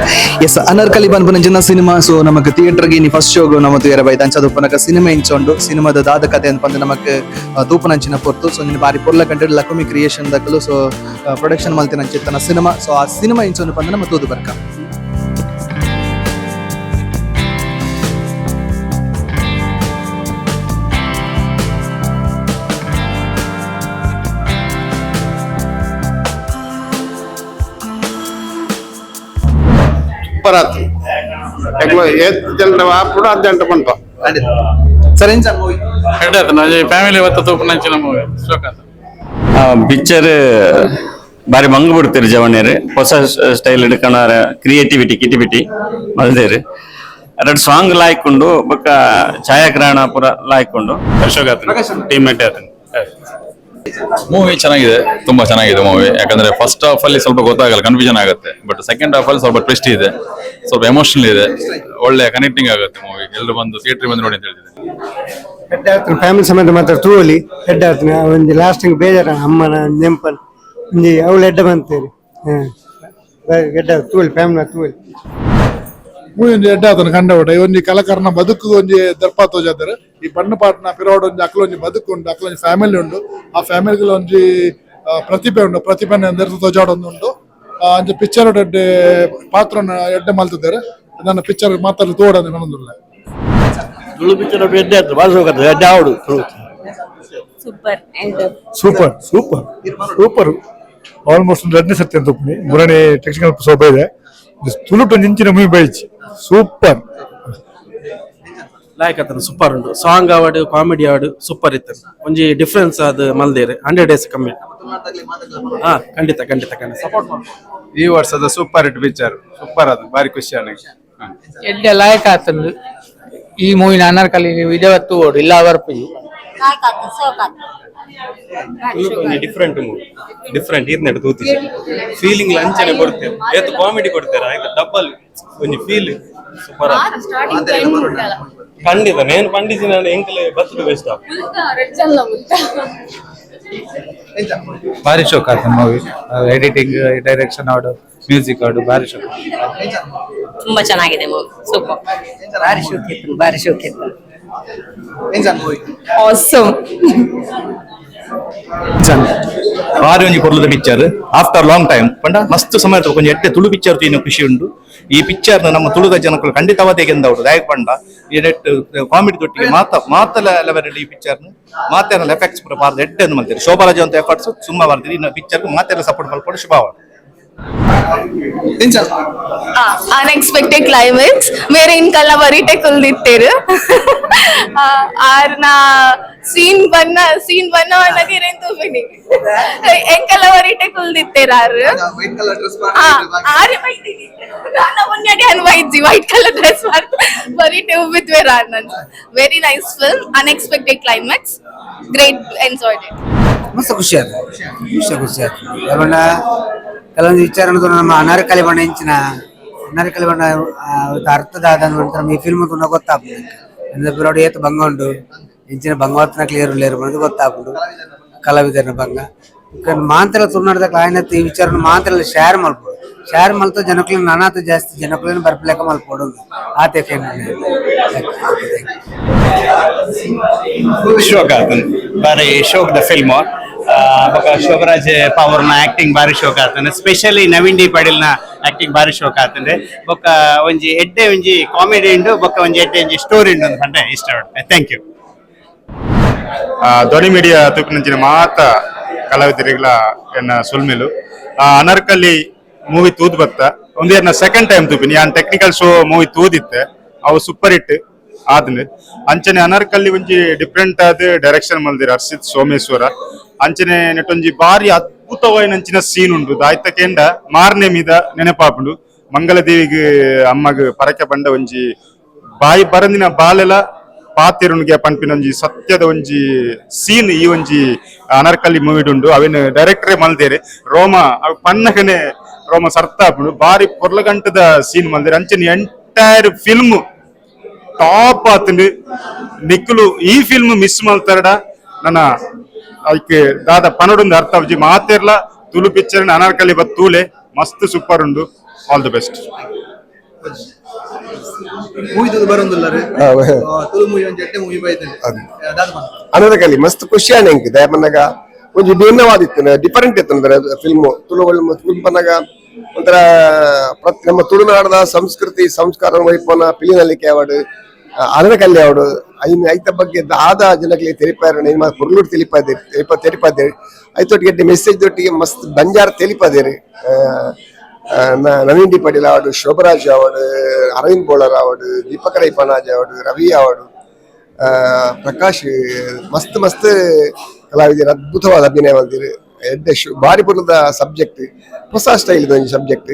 S, Anarkali ಪನ್ಪುನಂಚಿನ cinema. So ನಮಕ್ ಥಿಯೇಟರ್ಗೆ ಇನಿ first ಶೋಗ್ ನಮ ತೂಯರ ಬೈದ. ಅಂಚಾದ್ ಉಪ್ಪುನಗ ಸಿನಿಮಾ ಇಂಚೊಂಡು, ಸಿನಿಮಾದ ದಾದ ಕತೆ ಅಂತ ನಮಕ್ ತೂಪುನಂಚಿನ ಪೊರ್ತು. ಸೊ ನಿನ್ನ ಬಾರಿ ಪೊರ್ಲ ಕಂಟೆಡ್ ಲಕುಮಿ ಕ್ರಿಯೇಷನ್ ದಕಲು ಸೊ ಪ್ರೊಡಕ್ಷನ್ ಮಲ್ತಿನಂಚಿತ್ತನ ಸಿನಿಮಾ. ಸೊ ಆ ಸಿನಿಮಾ ಇಂಚೊಂಡು ಪಂದ್ ನಮ್ಮ ತೂದು ಬರ್ಕ. ಸೂಪರ್ ಆತು. ಯಾಕಂದ್ರೆ ಏತ್ ಜನರ ಆಪುಡು ಅರ್ಜೆಂಟ್ ಪಂಪ. ಸರ್, ಎಂಚ ಮೂವಿ? ಎಡ್ಡೆ ಆತನ. ಫ್ಯಾಮಿಲಿ ಒತ್ತ ತೂಪುನಂಚಿನ ಮೂವಿ, ಶೋಕ ಆತ. ಪಿಕ್ಚರ್ ಬಾರಿ ಮಂಗ್ ಬಿಡ್ತೀರಿ ಜವಣ್ಯರು. ಹೊಸ ಸ್ಟೈಲ್ ಹಿಡ್ಕೊಳಾರ, ಕ್ರಿಯೇಟಿವಿಟಿ ಕಿಟಿಬಿಟಿ ಮಲ್ದೇರು. ಎರಡು ಸಾಂಗ್ ಲಾಯ್ಕೊಂಡು, ಬೊಕ್ಕ ಛಾಯಾಗ್ರಹಣ ಪೂರ ಲಾಯ್ಕೊಂಡು. ಅಶೋಕ್ ಆತನ ಟೀಮ್ ಮೇಟ್ ಆತನ. ಮೂವಿ ಚೆನ್ನಾಗಿದೆ, ತುಂಬಾ ಚೆನ್ನಾಗಿದೆ ಮೂವಿ. ಯಾಕಂದ್ರೆ ಫಸ್ಟ್ ಹಾಫ್ ಅಲ್ಲಿ ಸ್ವಲ್ಪ ಗೊತ್ತಾಗಲ್ಲ, ಕನ್ಫ್ಯೂಷನ್ ಆಗುತ್ತೆ. But second half ಅಲ್ಲಿ ಸ್ವಲ್ಪ ಟ್ವಿಸ್ಟ್ ಇದೆ, ಸ್ವಲ್ಪ ಎಮೋಷನಲ್ ಇದೆ, ಒಳ್ಳೆ ಕನೆಕ್ಟಿಂಗ್ ಆಗುತ್ತೆ ಮೂವಿ. ಎಲ್ಲರೂ ಬಂದು ಥಿಯೇಟರ್ ಬಂದು ನೋಡಿ ಅಂತ ಹೇಳ್ತಿದ್ದೀನಿ. ಹೆಡ್ ಆತನ ಫ್ಯಾಮಿಲಿ ಸಮೇತ ಮಾತ್ರ ತೂವಲಿ. ಹೆಡ್ ಆತನ ಒಂಜಿ ಲಾಸ್ಟ್ ಬೇಜಾರ, ಅಮ್ಮನ ನೆಂಪನ್ ಒಂಜಿ ಅವಳು ಎಡ್ಡೆ ಬಂತೇರಿ. ಹಾಂ, ಎಡ್ಡೆ ತೂವಲಿ, ಫ್ಯಾಮಿಲಿ ತೂವಲಿ. ಮೂವಿ ಒಂಜಿ ಎಡ್ಡೆ ಆತನ ಕಂಡವಟ. ಈ ಒಂಜಿ ಕಲಾಕಾರನ ಬದುಕು ಒಂಜಿ ದರ್ಪಾ ತೋಜಾದರ್. ಈ ಬಣ್ಣ ಪಾಟ್ನ ಪಿರೋಡ್ ಒಂಜಿ ಅಕ್ಲ ಒಂಜಿ ಬದುಕು ಉಂಡು, ಅಕ್ಲ ಒಂಜಿ ಫ್ಯಾಮಿಲಿ ಉಂಡು. ಆ ಫ್ಯಾಮಿಲಿಗೆ ಒಂಜಿ ಪ್ರತಿಭೆ ಉಂಡು, ಪ್ರತಿಭೆನ ತೋಜಾಡೊಂದು ಉಂಡು. ಅಂಚ ಪಿಕ್ಚರ್ ಎಡ್ಡೆ ಪಾತ್ರ ಎಡ್ಡೆ ಮಲ್ತಿದ್ದಾರೆ. ನನ್ನ ಪಿಕ್ಚರ್ ಮಾತಾಡಿ ತೋಡಂದ್ರೆ ಮನೊಂದುಲ್ಲ. ತುಳು ಪಿಕ್ಚರ್ ಎಡ್ಡೆ ಆಯ್ತು, ಭಾಳ ಶೋಕ ಆಯ್ತು, ಎಡ್ಡೆ ಆವಡು Tulu. Super and Super, super, super. Almost ಒಂದು ಎರಡನೇ ಸರ್ತಿ ಅಂತ ಒಪ್ಪುನಿ. ಮೂರನೇ ಟೆಕ್ನಿಕಲ್ ಸೋಬ ಇದೆ. ತುಳುಟು ನಿಂಚಿನ ಮೂವಿ ಬೈಚ್ ಸೂಪರ್. ಲಾಯ್ಕ್ ಆತನ, ಸೂಪರ್ ಉಂಟು. ಸಾಂಗ್ ಆವಡ್, ಕಾಮಿಡಿ ಆವಡ್, ಸೂಪರ್ ಇತ್ತು. ಒಂಜಿ ಡಿಫ್ರೆನ್ಸ್ ಅದು ಮಲ್ದೇರು. 100 ಡೇಸ್ ಕಮ್ಮಿ. ಹಾ, ಖಂಡಿತ ಖಂಡಿತ ಖಂಡಿತ ಸಪೋರ್ಟ್. ಈ ವರ್ಷದ super hit picture, super ಅದು, ಬಾರಿ ಖುಷಿ ನನಗೆ. ಎಡ್ಡೆ ಲಾಯಕ್ ಆತಂದು ಈ ಮೂವಿನ ಅನಾರ್ಕಲಿ ವಿಜಯವತ್ತು ಓಡು ಇಲ್ಲ ಬರ್ಪುಜಿ. Different movie, different. ಇರ್ನೆಡ್ ತೂತಿ feeling ಲಂಚನೆ ಕೊಡ್ತೇವೆ, ಏತ್ ಕಾಮಿಡಿ ಕೊಡ್ತೇವೆ, ಆಯ್ತು, ಡಬಲ್ ಒಂಜಿ ಫೀಲ್ ಸೂಪರ್. ಖಂಡಿತ ನೇನು ಪಂಡಿಸಿ ನಾನು ಎಂಕಲೆ ಬರ್ತದೆ ಬೆಸ್ಟ್. ಭಾರಿ ಶೋಕ್ ಆಯ್ತು movie. Editing, direction ಆಡು, ಮ್ಯೂಸಿಕ್ ಆಡು, ಭಾರಿ ಶೋಕ್. ತುಂಬಾ ಚೆನ್ನಾಗಿದೆ ಮೂವಿ, ಸೂಪರ್. ಭಾರಿ ಶೋಕ್ ಇತ್ತು, ಭಾರಿ ಶೋಕ್ ಇತ್ತು. ಎಂಚ ಮೂವಿ? ಆಸಮ್. ಬಾರಿ ಒಂಜಿ ಪೊರ್ಲದ picture. After long time ಪಂಡ ಮಸ್ತ್ ಸಮಯ ಕೊಂಚ ಎಡ್ಡೆ ತುಳು ಪಿಕ್ಚರ್ ತೂಯಿನ ಖುಷಿ ಉಂಡು. ಈ ಪಿಕ್ಚರ್ ನಮ್ಮ ತುಳುದ ಜನಕ್ಕಳು ಖಂಡಿತವಾದ ಗೆಂದವಡು. ದಾಯಕ್ ಪಂಡ ಈ ನೆಟ್ ಕಾಮಿಡಿ ದೊಟ್ಟಿಗೆ ಮಾತ ಮಾತಲ ಲೆವೆಲ್ ಈ ಪಿಕ್ಚರ್ ಮಾತೆಲ್ಲ ಎಫೆಕ್ಟ್ಸ್ ಪೂರ ಬಾರ್ದು ಎಡ್ಡೆ ಅಂದ್ ಮಲ್ತೀರಿ. ಶೋಭಾರಾಜ್ ಅಂತ ಎಫರ್ಟ್ಸ್ ಸುಮ್ಮ ಬರ್ತೀರಿ. ಇನ್ನು ಪಿಕ್ಚರ್ ಮಾತೆಲ್ಲ ಸಪೋರ್ಟ್ ಮಲ್ಪಡು ಶುಭಾವ. ಎಂಚ? Unexpected climax. ಮೇರೆ ಇನ್ಕಲ್ಲ ಬರೀಟೆ ಕುಲ್ದಿತ್ತೇರು. ಆರ್ನ ಸೀನ್ ಬನ್ನ ಸೀನ್ ಬನ್ನ ಅನ್ನಗಿರೇನ್ ತೂಪಿನಿ ಎಂಕಲ್ಲ ಬರೀಟೆ ಕುಲ್ದಿತ್ತೇರು ಆರು. White colour dress. ಆರೆ ಬೈದಿನಿ ನಾನು ಮುನ್ನಡೆ ಅನ್ವಯಿಸಿ white colour dress ಬರೀಟೆ ಉಬ್ಬಿದ್ವೆ R ನನ್. Very nice film, unexpected climax, great, enjoyed it. ಮಸ್ತ್ ಖುಷಿ ಆಯ್ತು, ಖುಷಿ ಖುಷಿ ಆಯ್ತು. ಯಾವಣ್ಣ ಕೆಲವೊಂದು ವಿಚಾರ ಅನ್ನೋದು ನಮ್ಮ ಅನಾರ್ಕಲಿ ಬಣ್ಣ ಇಂಚಿನ ಅನಾರ್ಕಲಿ ಬಣ್ಣ ಅರ್ಥದ ಆದ ನಮ್ಮ ಈ ಫಿಲ್ಮ್ ತುನ ಗೊತ್ತಾಗ್ತದೆ. ಅಂದ್ರೆ ಬಿರೋಡು ಏತ್ ಭಂಗ ಉಂಡು, ಇಂಚಿನ ಭಂಗವತ್ನ ಕ್ಲಿಯರ್ ಉಳ್ಳೇರು ಅನ್ನೋದು ಗೊತ್ತಾಗ್ಬಿಡು. ಕಲಾವಿದರನ ಭಂಗ ಮಾಂತ್ರ ತುಳುನಾಡ್ದಾಗ ಆಯ್ನತ್ ಈ ವಿಚಾರ ಮಾಂತ್ರ ಶೇರ್ ಮಲ್ಪಡು. ಶೇರ್ ಮಲ್ತ ಜನಕ್ಲಿನ ನಾನಾತ ಜಾಸ್ತಿ ಜನಕ್ಲಿನ ಬರ್ಪಲೇಕ ಮಲ್ಪಡು ಆತೆ. ಶೋಕ್ ಆತನ, ಬಾರಿ ಶೋಕ್ the film. ಬೊಕ ಶೋಭರಾಜ್ ಪವರ್ನ ಆಕ್ಟಿಂಗ್ ಬಾರಿ ಶೋಕ್ ಆತನ. ಸ್ಪೆಷಲಿ ನವೀನ್ ಡಿ ಪಾಟೀಲ್ನ ಆಕ್ಟಿಂಗ್ ಬಾರಿ ಶೋಕ್ ಆತಂದ್ರೆ. ಬೊಕ್ಕ ಒಂಜಿ ಎಡ್ಡೆ ಒಂಜಿ ಕಾಮಿಡಿ ಉಂಡು, ಬೊಕ್ಕ ಒಂಜಿ ಎಡ್ಡೆ ಒಂಜಿ ಸ್ಟೋರಿ ಉಂಡು ಅಂತ ಇಷ್ಟ. Thank you. ಧ್ವನಿ ಮೀಡಿಯಾ ತೂಪಿನಂಚಿನ ಮಾತ ಕಲಾವಿದರಿಗಳ ಎನ್ನ ಸೊಲ್ಮೆಲು. ಅನರ್ಕಲಿ ಮೂವಿ ತೂದ್ ಬತ್ತ. ಒಂದು ಎನ್ನ ಸೆಕೆಂಡ್ ಟೈಮ್ ತೂಪಿನಿ. ಯಾನ್ technical show movie ತೂದಿತ್ತೆ, ಅವು ಸೂಪರ್ ಹಿಟ್ ಆದ್ನ. ಅಂಚನೆ ಅನರ್ಕಲ್ಲಿ ಒಂಜಿ ಡಿಫ್ರೆಂಟ್ ಆದ ಡೈರೆಕ್ಷನ್ ಮಲ್ದಿರ ಹರ್ಷಿತ್ ಸೋಮೇಶ್ವರ. ಅಂಚನೆ ನೆಟ್ಟೊಂಜಿ ಬಾರಿ ಅದ್ಭುತವಾಯಿನಂಚಿನ ಸೀನ್ ಉಂಡು. ದಾಯ್ತ ಕೇಂಡ ಮಾರ್ನೆ ಮೀದ ನೆನಪಾಪುಂಡು. ಮಂಗಲದೇವಿಗೆ ಅಮ್ಮಗ್ ಪರಕೆ ಬಂಡ ಒಂಜಿ ಬಾಯಿ ಬರಂದಿನ ಬಾಲೆಲ ಪಾತಿರುಣಿಗೆ ಪನ್ಪಿನ ಒಂಜಿ ಸತ್ಯದ ಒಂಜಿ ಸೀನ್ ಈ ಒಂಜಿ ಅನರ್ಕಲಿ ಮೂವಿಡ್ ಉಂಡು. ಅವಿನ ಡೈರೆಕ್ಟರೇ ಮಲ್ದೇರೆ. ರೋಮ ಅವು ಪನ್ನಗನೆ ರೋಮ ಸರ್ತಾಪುಂಡು. ಬಾರಿ ಪೊರ್ಲಗಂಟದ ಸೀನ್ ಮಲ್ದೇರೆ. ಅಂಚನೆ entire film top ಆತಂಡು. ನಿಕ್ಕುಲು ಈ ಫಿಲ್ಮ್ ಮಿಸ್ ಮಲ್ತಾರಡ ನನ್ನ ಐಕ್ ದಾದ ಪನಡೊಂದು ಅರ್ಥ ಅಬ್ಜಿ. ಮಾತೆರ್ಲ ತುಳು ಪಿಕ್ಚರ್ ಅನಾರ್ಕಲಿ ಬತ್ ತೂಲೆ, ಮಸ್ತ್ ಸೂಪರ್ ಉಂಡು. All the best. Movie ತೂದು ಬರೊಂದುಲ್ಲರು. ತುಳು ಮೂವಿ ಒಂಜಿ ಎಡ್ಡೆ ಮೂವಿ ಬೈದ್ಂಡ್. ದಾದ ಪನ್ಪ? ಅನರ್ಕಲಿ ಮಸ್ತ್ ಖುಷಿ ಆಂಡ್ ಎಂಕ್. ದಾಯೆ ಪನ್ನಗ ಒಂಜಿ ಭಿನ್ನವಾದಿತ್ತು, ಡಿಫರೆಂಟ್ ಇತ್ತು. ಅಂದ್ರೆ ಫಿಲ್ಮ್ ತುಳು ಫಿಲ್ಮ್ ಪನ್ನಗ ಒಂಥರ ನಮ್ಮ ತುಳುನಾಡದ ಸಂಸ್ಕೃತಿ ಸಂಸ್ಕಾರ ವೈಪನ ಪಿಲಿನಲಿಕೆ ಆವಡ್, ಅನರ್ಕಲಿ ಆವಡ್, ಐನ್ ಐತ ಬಗ್ಗೆ ಆದ ಜನಗಳಿಗೆ ತೆರಿಪಾರ ಪೊರ್ಲುಡ್ ತೆಲಿಪಾದೇರಿ ತೆರಿಪಾದೇರಿ. ಐತೊಟ್ಟಿಗೆ ಮೆಸೇಜ್ ದೊಟ್ಟಿಗೆ ಮಸ್ತ್ ಬಂಜಾರ ತೆಲಿಪಾದೇರಿ. ನವೀನ್ ಡಿ ಪಟೇಲ್ ಆವಡ್, ಶೋಭರಾಜ್ ಆವಡ್, ಅರವಿಂದ್ ಬೋಳರ್ ಆವಡ್, ದೀಪಕ್ ರೈ ಪನಾಜ್ ಆವಡ್, ರವಿ ಆವಡ್, ಪ್ರಕಾಶ್, ಮಸ್ತ್ ಮಸ್ತ್ ಕಲಾವಿದರು ಅದ್ಭುತವಾದ ಅಭಿನಯ ಮಲ್ದಿರು. ಎಡ್ಡೆ ಬಾರಿ ಪುರ್ಲದ ಸಬ್ಜೆಕ್ಟ್, ಹೊಸ ಸ್ಟೈಲ್ ಒಂಜಿ ಸಬ್ಜೆಕ್ಟ್.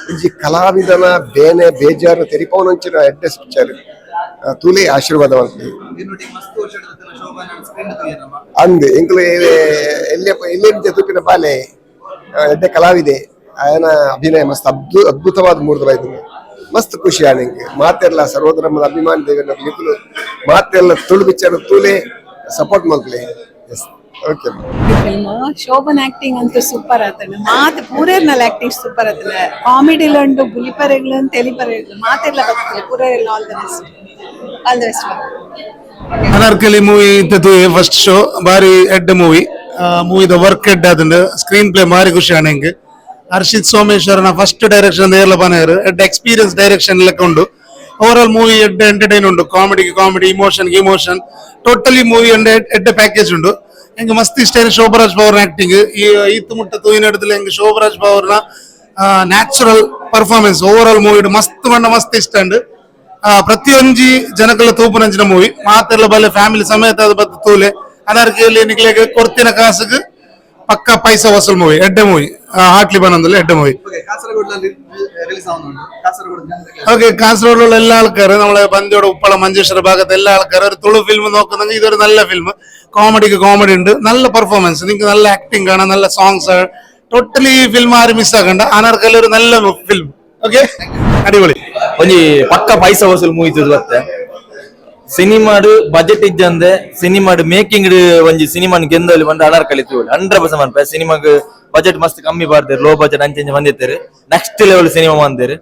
ಒಂಜಿ ಕಲಾವಿದನ ಬೇನೆ ಬೇಜಾರು ತೆರಿಪವನಂಚಿನ ಎಡ್ಡೆ ಪಿಕ್ಚರ್. ತೂಲೆ, ಆಶೀರ್ವಾದ ಮಲ್ಪಿ. ಅಂದ್ ಎಂಕುಲು ಎಲ್ಲೆ ಎಲ್ಲೆ ತೂಪಿನ ಬಾಲೆ ಎಡ್ಡೆ ಕಲಾವಿದೆ. ಆಯನ ಅಭಿನಯ ಮಸ್ತ್ ಅದ್ಭುತವಾದ ಮೂರ್ದು ಬೈದು. ಮಸ್ತ್ ಖುಷಿ ಆಂಡ್ ಎಂಕ್. ಮಾತೆರ್ಲ ಸರ್ವಧರ್ಮದ ಅಭಿಮಾನಿ ದೇವರ ನಿಕುಲು ಮಾತೆಲ್ಲ ತುಳು ಪಿಕ್ಚರ್ ತೂಲೆ, ಸಪೋರ್ಟ್ ಮಲ್ಪಲೆ. S, okay. Film Shobhan acting ಅಂತೂ ಸೂಪರ್ ಆತನ. ಮಾತು ಪೂರೇರ್ನಲ್ಲ ಆಕ್ಟಿಂಗ್ ಸೂಪರ್ ಆತನ. ಕಾಮಿಡಿಲ ಉಂಡು, ಬುಲಿಪರೆಗ್ಲು ತೆಲಿಪರೆಗ್ಲು ಮಾತೆಲ್ಲ ಬರ್ತದೆ ಪೂರೇರ್ಲ. All the best, all the best. Anarkali movie ಇತ್ತದು ಫಸ್ಟ್ ಶೋ. ಬಾರಿ ಎಡ್ಡೆ ಮೂವಿ. ಮೂವಿದ ವರ್ಕ್ ಎಡ್ಡೆ ಆತುಂಡು. ಸ್ಕ್ರೀನ್ ಪ್ಲೇ ಬಾರಿ ಖುಷಿ ಆಂಡ್ ಎಂಕ್. ಹರ್ಷಿತ್ ಸೋಮೇಶ್ವರನ ಫಸ್ಟ್ ಡೈರೆಕ್ಷನ್ ಏರ್ಲ ಪನೇರ್, ಎಡ್ಡೆ ಎಕ್ಸ್ಪೀರಿಯನ್ಸ್ ಡೈರೆಕ್ಷನ್ ಲೆಕ್ಕ ಉಂಡು. Over all movie ಎಡ್ಡೆ ಎಂಟರ್ಟೈನ್ ಉಂಡು. Comedy comedy, emotion emotion, totally movie ಎಡ್ಡೆ ಪ್ಯಾಕೇಜ್ ಉಂಡು. ಎಂಕ್ ಮಸ್ತ್ ಇಷ್ಟ ಆಯ್ತು ಶೋಭರಾಜ್ ಪವರ್ ಆಕ್ಟಿಂಗ್. ಈ ಈತ್ ಮುಟ್ಟ ತೂಯಿನ ಎಂಕ್ Sobhraj ಪವರ್ನ natural performance over all movie ಮಸ್ತ್ ಪಂಡ ಮಸ್ತ್ ಇಷ್ಟ ಉಂಡು. ಪ್ರತಿಯೊಂಜಿ ಜನಕಲ ತೂಪುನಂಚಿನ ಮೂವಿ. ಮಾತೆಲ್ಲ ಬಲ್ಲೆ, ಫ್ಯಾಮಿಲಿ ಸಮೇತ ಅದು ಬತ್ತು ತೂಲೆ. ಅನಾರ್ಕಿಯಲ್ಲಿ ನಿಕ್ಲೆಗ್ ಕೊರ್ತಿನ ಕಾಸುಗ್ ಪಕ್ಕ ಪೈಸಾ ವಸೂಲ್ ಮೂವಿ. ಎಡ್ಡೆ ಮೂವಿ. ಹಾಟ್ಲಿ ಬನಂದಲ್ಲ ಎಡ್ಡೆ ಮೂವಿ. ಓಕೆ, ಕಾಸರಗೋಡ್ ರಿಲೀಸ್ ಆವೊಂದುಂಡು ಕಾಸರಗೋಡು ಜನತೆಗ್. ಓಕೆ, ಕಾಸರಗೋಡುള്ള ಎಲ್ಲ ಆൾക്കാർ, നമ്മളെ ബന്ദിയോട്, ഉപ്പള, മഞ്ചേശ്വര ഭാഗത്തെ എല്ലാ ആൾക്കാരും ഒരു തുളു ഫിലിം നോക്കുന്നെങ്കിൽ ഇതൊരു നല്ല ഫിലിം. കോമഡിക്ക് കോമഡി ഉണ്ട്, നല്ല പെർഫോമൻസ്, നിങ്ങൾക്ക് നല്ല ആക്ടിങ് കാണാം, നല്ല songs. Totally film ആരും മിസ് ആക്കണ്ട. അനാർക്കലി ഒരു നല്ല ഫിലിം. ഓക്കെ, അടിപൊളി. ಒಂಜಿ ಪಕ್ಕ ಪೈಸಾ ವಸೂಲ್ ಮೂವಿ ತೂದು ಬತ್ತೆ. ಸಿನಿಮಾಡ್ ಬಜೆಟ್ ಇಜ್ಜಂದೆ ಸಿನಿಮಾಡ್ ಮೇಕಿಂಗ್ ಒಂಜಿ ಸಿನಿಮಾನ್ ಗೆಂದಲಿ ಪಂಡ ಅನಾರ್ಕಲಿ ತೂವೊಲಿ. 100% ಪನ್ಪೆ. ಸಿನಿಮಾಗ್ ಬಜೆಟ್ ಮಸ್ತ್ ಕಮ್ಮಿ ಪಾಡ್ದೆರ್, ಲೋ ಬಜೆಟ್ ಅಂಚೆ ಅಂಚೆ ಬಂದಿತ್ತೆರ್. Next level cinema ಬಂದೇರು.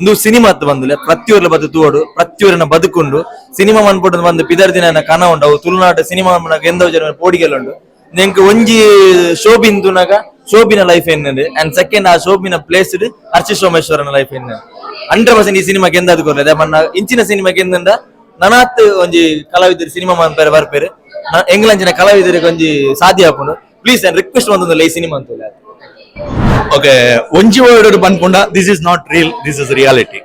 ಇಂದು ಸಿನಿಮಾ ಅತ್ತು ಬಂದಿಲ್ಲ, ಪ್ರತಿಯೊರ್ಲ ಬದ್ದು ತೂವೊಡು. ಪ್ರತಿಯೊರನ ಬದುಕುಂಡು. ಸಿನಿಮಾ ಮನ್ಪೊಡು ಬಂದು ಪಿದರ್ ದಿನ ಕನ ಉಂಡು. ಅವು ತುಳುನಾಡು ಸಿನಿಮಾ ಗೆಂದವ ಜನ ಪೋಡಿಗೆಲ್ಲ ಉಂಡು. ಎಂಕ್ ಒಂಜಿ ಶೋಭಿನ್ ತೂನಗ ಶೋಭಿನ ಲೈಫ್ ಎನ್ನದು, ಅಂಡ್ ಸೆಕೆಂಡ್ ಆ ಶೋಭಿನ ಪ್ಲೇಸ್ ಹರ್ಷಿ ಸೋಮೇಶ್ವರನ ಲೈಫ್ ಎನ್ನ. 100% ಈ ಸಿನಿಮಾ ಗೆಂದದು ಕೊರ್ಲೆ ಮನ್ನ. ಇಂಚಿನ ಸಿನಿಮಾ ಗೆಂದಂಡ ನನಾತ್ ಒಂಜಿ ಕಲಾವಿದರು ಸಿನಿಮಾ ಮನ್ಪೆರೆ ಬರ್ಪೇರು. ಎಂಗ್ಲಂಚಿನ ಕಲಾವಿದರಿಗೆ ಒಂಜಿ ಸಾಧ್ಯ ಆಪುಂಡು. ಪ್ಲೀಸ್, ರಿಕ್ವೆಸ್ಟ್ ಬಂದೊಂದಿಲ್ಲ ಈ ಸಿನಿಮಾ ಅಂತ. ಓಕೆ, ಒಂಜಿ ವರ್ಡ್ ಪನ್ಪುಂಡ, this is not reel, this is reality.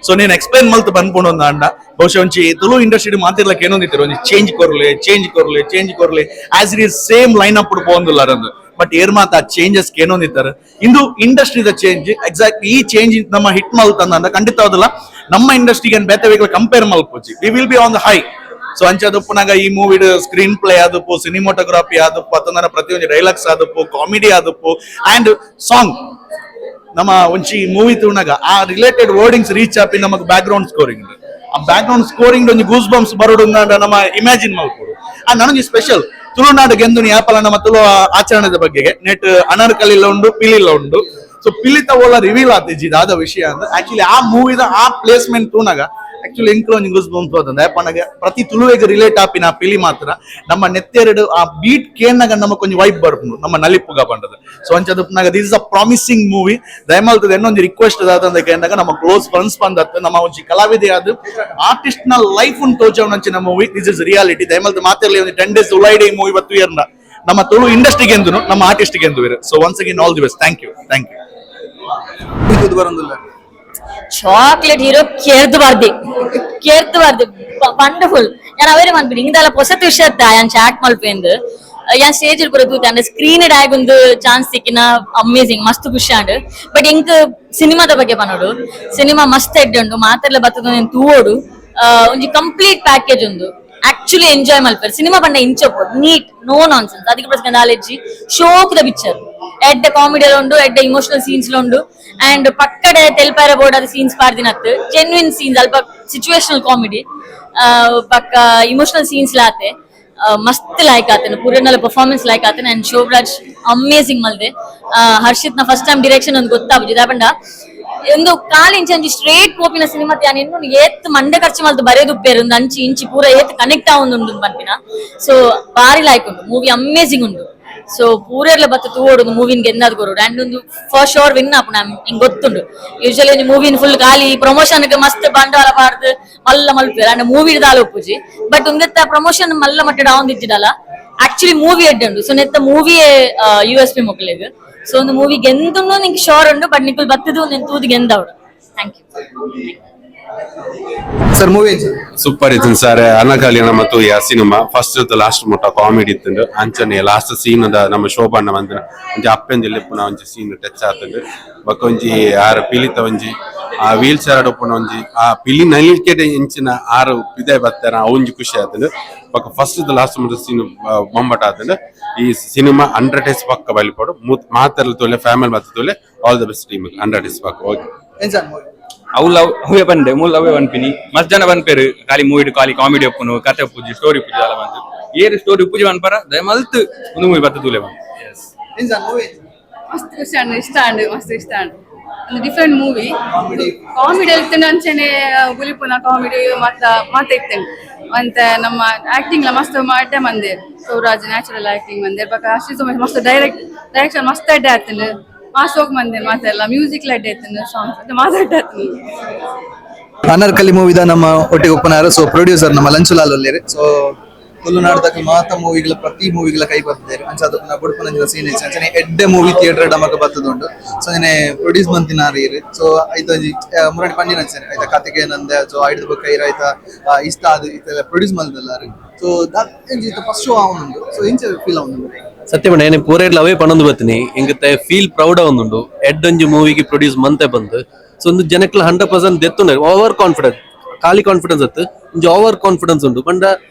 So నేను ಎಕ್ಸ್ಪ್ಲೈನ್ ಮಲ್ತ್ ಪನ್ಪುಂಡು ಅಂಡ ಬಹುಶಃ ಒಂಜಿ ತುಳು ಇಂಡಸ್ಟ್ರಿ ಮಾತಿರ್ಲಕ್ಕ ಏನೊಂದಿತ್ತಾರೆ, ಒಂಜಿ ಚೇಂಜ್ ಕೊರ್ಲೆ, ಚೇಂಜ್ ಕೊರ್ಲೆ, ಚೇಂಜ್ ಕೊರ್ಲೆ, as it is same line up ಪೋಂದುಲ್ಲಾರಂದು. But ಏರ್ ಮಾತ ಆ ಚೇಂಜಸ್ ಏನೊಂದಿತ್ತಾರೆ, ಇಂದು ಇಂಡಸ್ಟ್ರಿದ ಚೇಂಜ್ ಎಕ್ಸಾಕ್ಟ್ ಈ ಚೇಂಜ್ ನಮ್ಮ ಹಿಟ್ ಮಲ್ತಂದ ಖಂಡಿತ ನಮ್ಮ ಇಂಡಸ್ಟ್ರಿಗೆ ಬೇತೆ ಕಂಪೇರ್ ಮಲ್ಪೊಚ್ಚಿ. We will be on the high. So ಅಂಚ ಈ movie screen play ಆದಪ್ಪು, cinematography ಆದಪ್ಪು, ಅತ್ತಂದ್ರೆ ಪ್ರತಿಯೊಂದು ಡೈಲಾಗ್ಸ್ ಆದಪ್ಪು, ಕಾಮಿಡಿ ಆದಪ್ಪು, ಅಂಡ್ ಸಾಂಗ್. ನಮ್ಮ ಒಂಚಿ ಮೂವಿ ತೂಣಗ ಆ related wordings reach ಆಪಿ ನಮಗೆ back ground scoring, ಆ back ground scoring ಒಂಜಿ ಗೂಸ್ ಬಂಪ್ಸ್ ಬರೋಡು ನಮ್ಮ ಇಮ್ಯಾಜಿನ್ ಮಲ್ಪೊಡು. ಆ ನನೊಂಜಿ ಸ್ಪೆಷಲ್ ತುಳುನಾಡು ಗೆಂದುನಿ ಯಾಪಲ ನಮ್ಮ ತುಳು ಆಚರಣೆದ ಬಗ್ಗೆ ನೆಟ್ ಅನರ್ಕಲಿಲ್ಲ ಉಂಡು, ಪಿಲಿಲ್ಲ ಉಂಡು. ಸೊ ಪಿಲಿತ ಓಲ ರಿವೀಲ್ ಆತಿಜಿ ದಾದ ವಿಷಯ ಅಂದ್ರೆ ಆಕ್ಚುಲಿ ಆ ಮೂವಿದ ಆ ಪ್ಲೇಸ್ಮೆಂಟ್ ತೂನಾಗ ಆಕ್ಚುಲಿ ಎಂಕ್ಲ ಒಂಜಿ ಗೂಸ್ ಬಂಪ್ಸ್ ಬರ್ತದೆ. ಯಾಪನಗ ಪ್ರತಿ ತುಳುವೆಗ್ ರಿಲೇಟ್ ಆಪಿನ ಪಿಲಿ ಮಾತ್ರ ನಮ್ಮ ನೆತ್ತೆರಡು ಆ ಬೀಟ್ ಕೇನಾಗ ನಮ್ಮ ಕೊಂಚ ವೈಬ್ ಬರ್ಪುಂಡು, ನಮ್ಮ ನಲಿಪುಗ ಪಂಡದ. ಸೊ ಅಂಚದ this is a promising movie. ದಯಮಾಲ್ತದ ಇನ್ನೊಂದು ರಿಕ್ವೆಸ್ಟ್ ದಾದಂದ ಕೇಂದಾಗ ನಮ್ಮ ಕ್ಲೋಸ್ ಫ್ರೆಂಡ್ಸ್ ಬಂದತ್ತು ನಮ್ಮ ಒಂಜಿ ಕಲಾವಿದೆ ಅದು ಆರ್ಟಿಸ್ಟ್ ನ ಲೈಫ್ ಉಂಟು ತೋಚವನಂಚಿನ movie. This is reality. ದಯಮಾಲ್ತ ಮಾತಿರ್ಲಿ, ಒಂದು 10 ಡೇಸ್ ಉಲೈಡೆ ಮೂವಿ ಬತ್ತು ಇಯರ್ನ ನಮ್ಮ ತುಳು ಇಂಡಸ್ಟ್ರಿಗೆ ಎಂದುನು, ನಮ್ಮ artist ಗೆಂದು. So once again, all the best. Thank you, thank you. ತೂದು ಬರೊಂದುಲ್ಲ. Chocolate hero ಕೇರ್ದು ಬಾರ್ದಿ, ಕೇರ್ದು ಬಾರ್ದಿ. ವಂಡರ್ಫುಲ್. ಯಾನ್ ಅವೇರೆ ಮನ್ಪಿನಿ ಇಂದಲ ಪೊಸತ್ ವಿಷಯತ್ತ ಯಾನ್ ಚಾಟ್ ಮಲ್ಪೇಂದು. ಯಾನ್ ಸ್ಟೇಜ್ ಪೂರ ತೂತೆ ಅಂಡ ಸ್ಕ್ರೀನ್ ಒಂದು ಚಾನ್ಸ್ ಸಿಕ್ಕಿನ ಅಮೇಸಿಂಗ್, ಮಸ್ತ್ ಖುಷಿ ಆಂಡ್. ಬಟ್ ಎಂಕ್ ಸಿನಿಮಾದ ಬಗ್ಗೆ ಪನೋಡು. ಸಿನಿಮಾ ಮಸ್ತ್ ಎಡ್ಡೆ ಉಂಡು. ಮಾತೆರ್ಲ ಬತ್ತದ ತೂವೋಡು. ಒಂಜಿ ಕಂಪ್ಲೀಟ್ ಪ್ಯಾಕೇಜ್ ಉಂದು. ಆಕ್ಚುಲಿ ಎಂಜಾಯ್ ಮಲ್ಪೆರ್. ಸಿನಿಮಾ ಪಂಡ ಇಂಚ neat, no nonsense. ಅದಕ್ಕೆ ಪ್ರಶ್ನೆ ನಾಲೆಡ್ಜಿ ಶೋಕ್ದ ಪಿಕ್ಚರ್. ಎಡ್ಡೆ ಕಾಮಿಡಿ ಉಂಡು, ಎಡ್ಡೆ ಇಮೋಷನಲ್ ಸೀನ್ಸ್ ಉಂಡು. ಅಂಡ್ ಪಕ್ಕಡೆ ತೆಲ್ಪಾರ ಬೋರ್ಡ್ ಅದು ಸೀನ್ಸ್ ಪಾಡ್ದಿನತ್ತು ಜೆನ್ವಿನ್ ಸೀನ್ಸ್, ಅಲ್ಪ ಸಿಚುವೇಶನಲ್ ಕಾಮಿಡಿ, ಪಕ್ಕ ಇಮೋಷನಲ್ ಸೀನ್ಸ್ ಲಾತೆ. ಮಸ್ತ್ ಲೈಕ್ ಆತನ ಪೂರ್ಣಲ ಪರ್ಫಾರ್ಮೆನ್ಸ್ ಲೈಕ್ ಆತನ. ಅಂಡ್ ಶೋಭರಾಜ್ ಅಮೇಸಿಂಗ್ ಮಲ್ದೆ. ಹರ್ಷಿತ್ ನ first time direction ಒಂದು ಗೊತ್ತಾಗುದು. ಪಂಡ ಒಂದು ಕಾಲ್ ಇಂಚ್ ಅಂಚಿ ಸ್ಟ್ರೇಟ್ ಪೋಪಿನ ಸಿನಿಮಾ ಯಾನ್ ಇನ್ನು ಏತ್ ಮಂಡೆ ಖರ್ಚು ಮಲ್ತು ಬರೆದುಪ್ಪೇರು ಒಂದು ಅಂಚಿ ಇಂಚಿ ಪೂರ ಏತ್ ಕನೆಕ್ಟ್ ಆವೊಂದುಂಡು ಪನ್ಪಿನ. ಸೊ ಬಾರಿ ಲಾಯ್ಕ್ ಉಂಡು ಮೂವಿ, ಅಮೇಸಿಂಗ್ ಉಂಡು. ಸೊ ಪೂರೆರ್ಲ ಬತ್ತ ತೂವೊಡು ಮೂವಿನ್ ಗೆಂದಾದ್ ಕೊರೊಡು. ಅಂಡ್ ಒಂದು for sure win ಆಪುನ ಇಂಗ್ ಗೊತ್ತುಂಡು. ಯೂಶಲಿ ಮೂವಿನ್ ಫುಲ್ ಖಾಲಿ ಪ್ರಮೋಷನ್ ಮಸ್ತ್ ಬಂಡವಾಳ ಪಾಡ್ದು ಮಲ್ಲ ಮಲ್ಪೇರು, ಅಂಡ್ ಮೂವಿ ದಾಲ ಉಪ್ಪುಜಿ. ಬಟ್ ಉಂದೆತ್ತ ಪ್ರಮೋಷನ್ ಮಲ್ಲ ಮಟ್ಟಡ್ ಆವೊಂದಿಜ್ಜಿಡಲ ಆಕ್ಚುಲಿ ಮೂವಿ ಎಡ್ಡೆ ಉಂಡು. ಸೊ ನೆತ್ತ ಮೂವಿ ಯುಎಸ್ಪಿ ಮೊಕ್ಲೆಗ್. ಸೊ ಒಂದು ಮೂವಿ ಗೆಂದುಂಡು ನಿಂಗೆ ಶೋರ್ ಉಂಡು, ಬಟ್ ನಿಕುಲ್ ಬತ್ತದು ಒಂದೆನ್ ತೂದು ಗೆಂದವಡು. Thank you. Sir, movie super ಇತ್ತು ಸರ್. ಅನಕಲಿ ನಮ್ಮ ತೂಯ cinema first last ಮುಟ್ಟ ಕಾಮಿಡಿ ಇತ್ತು. ಅಂಚನೆ ಲಾಸ್ಟ್ ಸೀನ್ ನಮ್ಮ ಶೋಭಣ್ಣ ಬಂದ ಒಂಜಿ ಅಪ್ಪೆಂದಿಲ್ಲ ಇಪ್ಪುನ ಒಂಜಿ ಸೀನ್ ಟಚ್ ಆತುಂಡು. ಬೊಕ್ಕ ಒಂಜಿ ಆರು ಪಿಲಿತ ಒಂಜಿ ಆ ವೀಲ್ ಚೇರ್ ಉಪ್ಪುನ ಒಂಜಿ ಆ ಪಿಲಿ ನಲಿಕೆಡ್ ಇಂಚಿನ ಆರು ಪಿದೆ ಬತ್ತಾರ ಒಂಜಿ ಖುಷಿ ಆತುಂಡು. ಬೊಕ್ಕ ಫಸ್ಟ್ ಲಾಸ್ಟ್ ಮುಟ್ಟ ಸೀನ್ ಬೊಂಬಟ ಆತುಂಡು. ಈ ಸಿನಿಮಾ 100 ಡೇಸ್ ಪಕ್ಕ ಬಲಿಪೋಡು ಮಾತೆರ್ಲ ತೋಲೆ ಫ್ಯಾಮಿಲಿ ಬತ್ತ ತೋಲೆ. All the best team, 100 days ಪಕ್ಕ. ಓಕೆ. ಅವು ಅವೇ ಬಂದೆ ಮೂಲ ಅವೇ ಪನ್ಪಿನಿ. ಮಸ್ತ್ ಜನ ಪನ್ಪೇರು ಖಾಲಿ ಮೂವಿ ಖಾಲಿ ಕಾಮಿಡಿ ಒಪ್ಪುನು, ಕತೆ ಉಪ್ಪುಜಿ, ಸ್ಟೋರಿ ಉಪ್ಪುಜಿ ಅಲ್ಲ ಬಂದು. ಏರು ಸ್ಟೋರಿ ಉಪ್ಪುಜಿ ಪನ್ಪರ ದಯಮಲ್ತ್ ಒಂದು ಮೂವಿ ಬತ್ತ ತೂಲೆ ಬಂದು. ಮಸ್ತ್ ಖುಷಿ ಆಂಡ್, ಇಷ್ಟ ಆಂಡ್, ಮಸ್ತ್ ಇಷ್ಟ ಆಂಡ್. ಒಂದು different movie, comedy ಇರ್ತೇನೆ, ಅಂಚನೆ ಬುಲಿಪುನ ಕಾಮಿಡಿ ಮತ್ತ ಮಾತ ಇರ್ತೇನೆ ಅಂತ. ನಮ್ಮ ಆಕ್ಟಿಂಗ್ ಲ ಮಸ್ತ್ ಮಾಡ್ಡೆ ಮಂದೆ ಸೌರಾಜ್ ನ್ಯಾಚುರಲ್ ಆಕ್ಟಿಂಗ್ ಮಂದೆ. ಬೊಕ ಅಶ್ವಿನ್ ಸೋಮೇಶ್ ಮಸ್ತ್ ಡೈರೆಕ್ಷನ್ ಮಸ್ತ್ ಅಡ್ಡೆ ಆತಂಡು. ಮಾಸ್ ಹೋಗ್ ಮಂದೆ ಮಾತೆಲ್ಲ ಮ್ಯೂಸಿಕ್ ಅಡ್ಡೆ ಆಯ್ತಂಡು, ಸಾಂಗ್ಸ್ ಮಾತಾಡ್ತಾ. ಅನರ್ಕಲಿ ಮೂವಿದ ನಮ್ಮ ಒಟ್ಟಿಗೆ ಒಪ್ಪನಾರು, ಸೊ ಪ್ರೊಡ್ಯೂಸರ್ ನಮ್ಮ ಲಂಚುಲಾಲ್ ಒಲ್ಲೇರು. ಸೊ ತುಳುನಾಡದ ಮಾತ ಮೂವಿಗಳ ಪ್ರತಿ ಮೂವಿಗಳ ಕೈ ಬರ್ತದೆ. ಅಂಚ ಅದು ಬುಡ್ಪನಂಜಿನ ಸೀನ್ ಅಂಚನೆ ಎಡ್ಡೆ ಮೂವಿ ಥಿಯೇಟರ್ ನಮಕ್ ಬರ್ತದುಂಡು. ಸೊ ಅಂಚನೆ ಪ್ರೊಡ್ಯೂಸ್ ಮಂತಿನಾರು ಇರು. ಸೊ ಐತ ಒಂಜಿ ಮುರಡಿ ಪಂಡಿನ ಅಂಚನೆ ಐತ ಕತೆಗೆ ನಂದೆ. ಸೊ ಐಡ್ದು ಬೊಕ್ಕ ಇರ ಐತ ಇಷ್ಟ ಅದು ಇತ್ತೆಲ್ಲ ಪ್ರೊಡ್ಯೂಸ್ ಮಲ್ದಲ್ಲಾರು. ಸೊ ಇಂಚ ಫಸ್ಟ್ ಶೋ ಆವೊಂದುಂಡು. ಸೊ ಇಂಚ ಫೀಲ್ ಆವೊಂದುಂಡು. ಸತ್ಯ ಪಂಡ ಏನೇ ಪೂರೇಡ್ಲ ಅವೇ ಪಣೊಂದು ಬತ್ತಿನಿ ಇಂಗತ್ತೆ ಫೀಲ್ ಪ್ರೌಡ್ ಆವೊಂದುಂಡು. ಎಡ್ಡೊಂಜಿ ಮೂವಿಗೆ ಪ್ರೊಡ್ಯೂಸ್ ಮಂತೆ ಬಂದು. ಸೊ ಒಂದು ಜನಕ್ಲ 100% ದೆತ್ತುಂಡು. ಓವರ್ ಕಾನ್ಫಿಡೆನ್ಸ್, ಖಾಲಿ ಕಾನ್ಫಿಡೆನ್ಸ್ ಅತ್ತು, ಒಂಜಿ ಓವರ್ ಕಾನ್ಫಿಡೆನ್ಸ್ ಉಂಡು. ಪಂಡ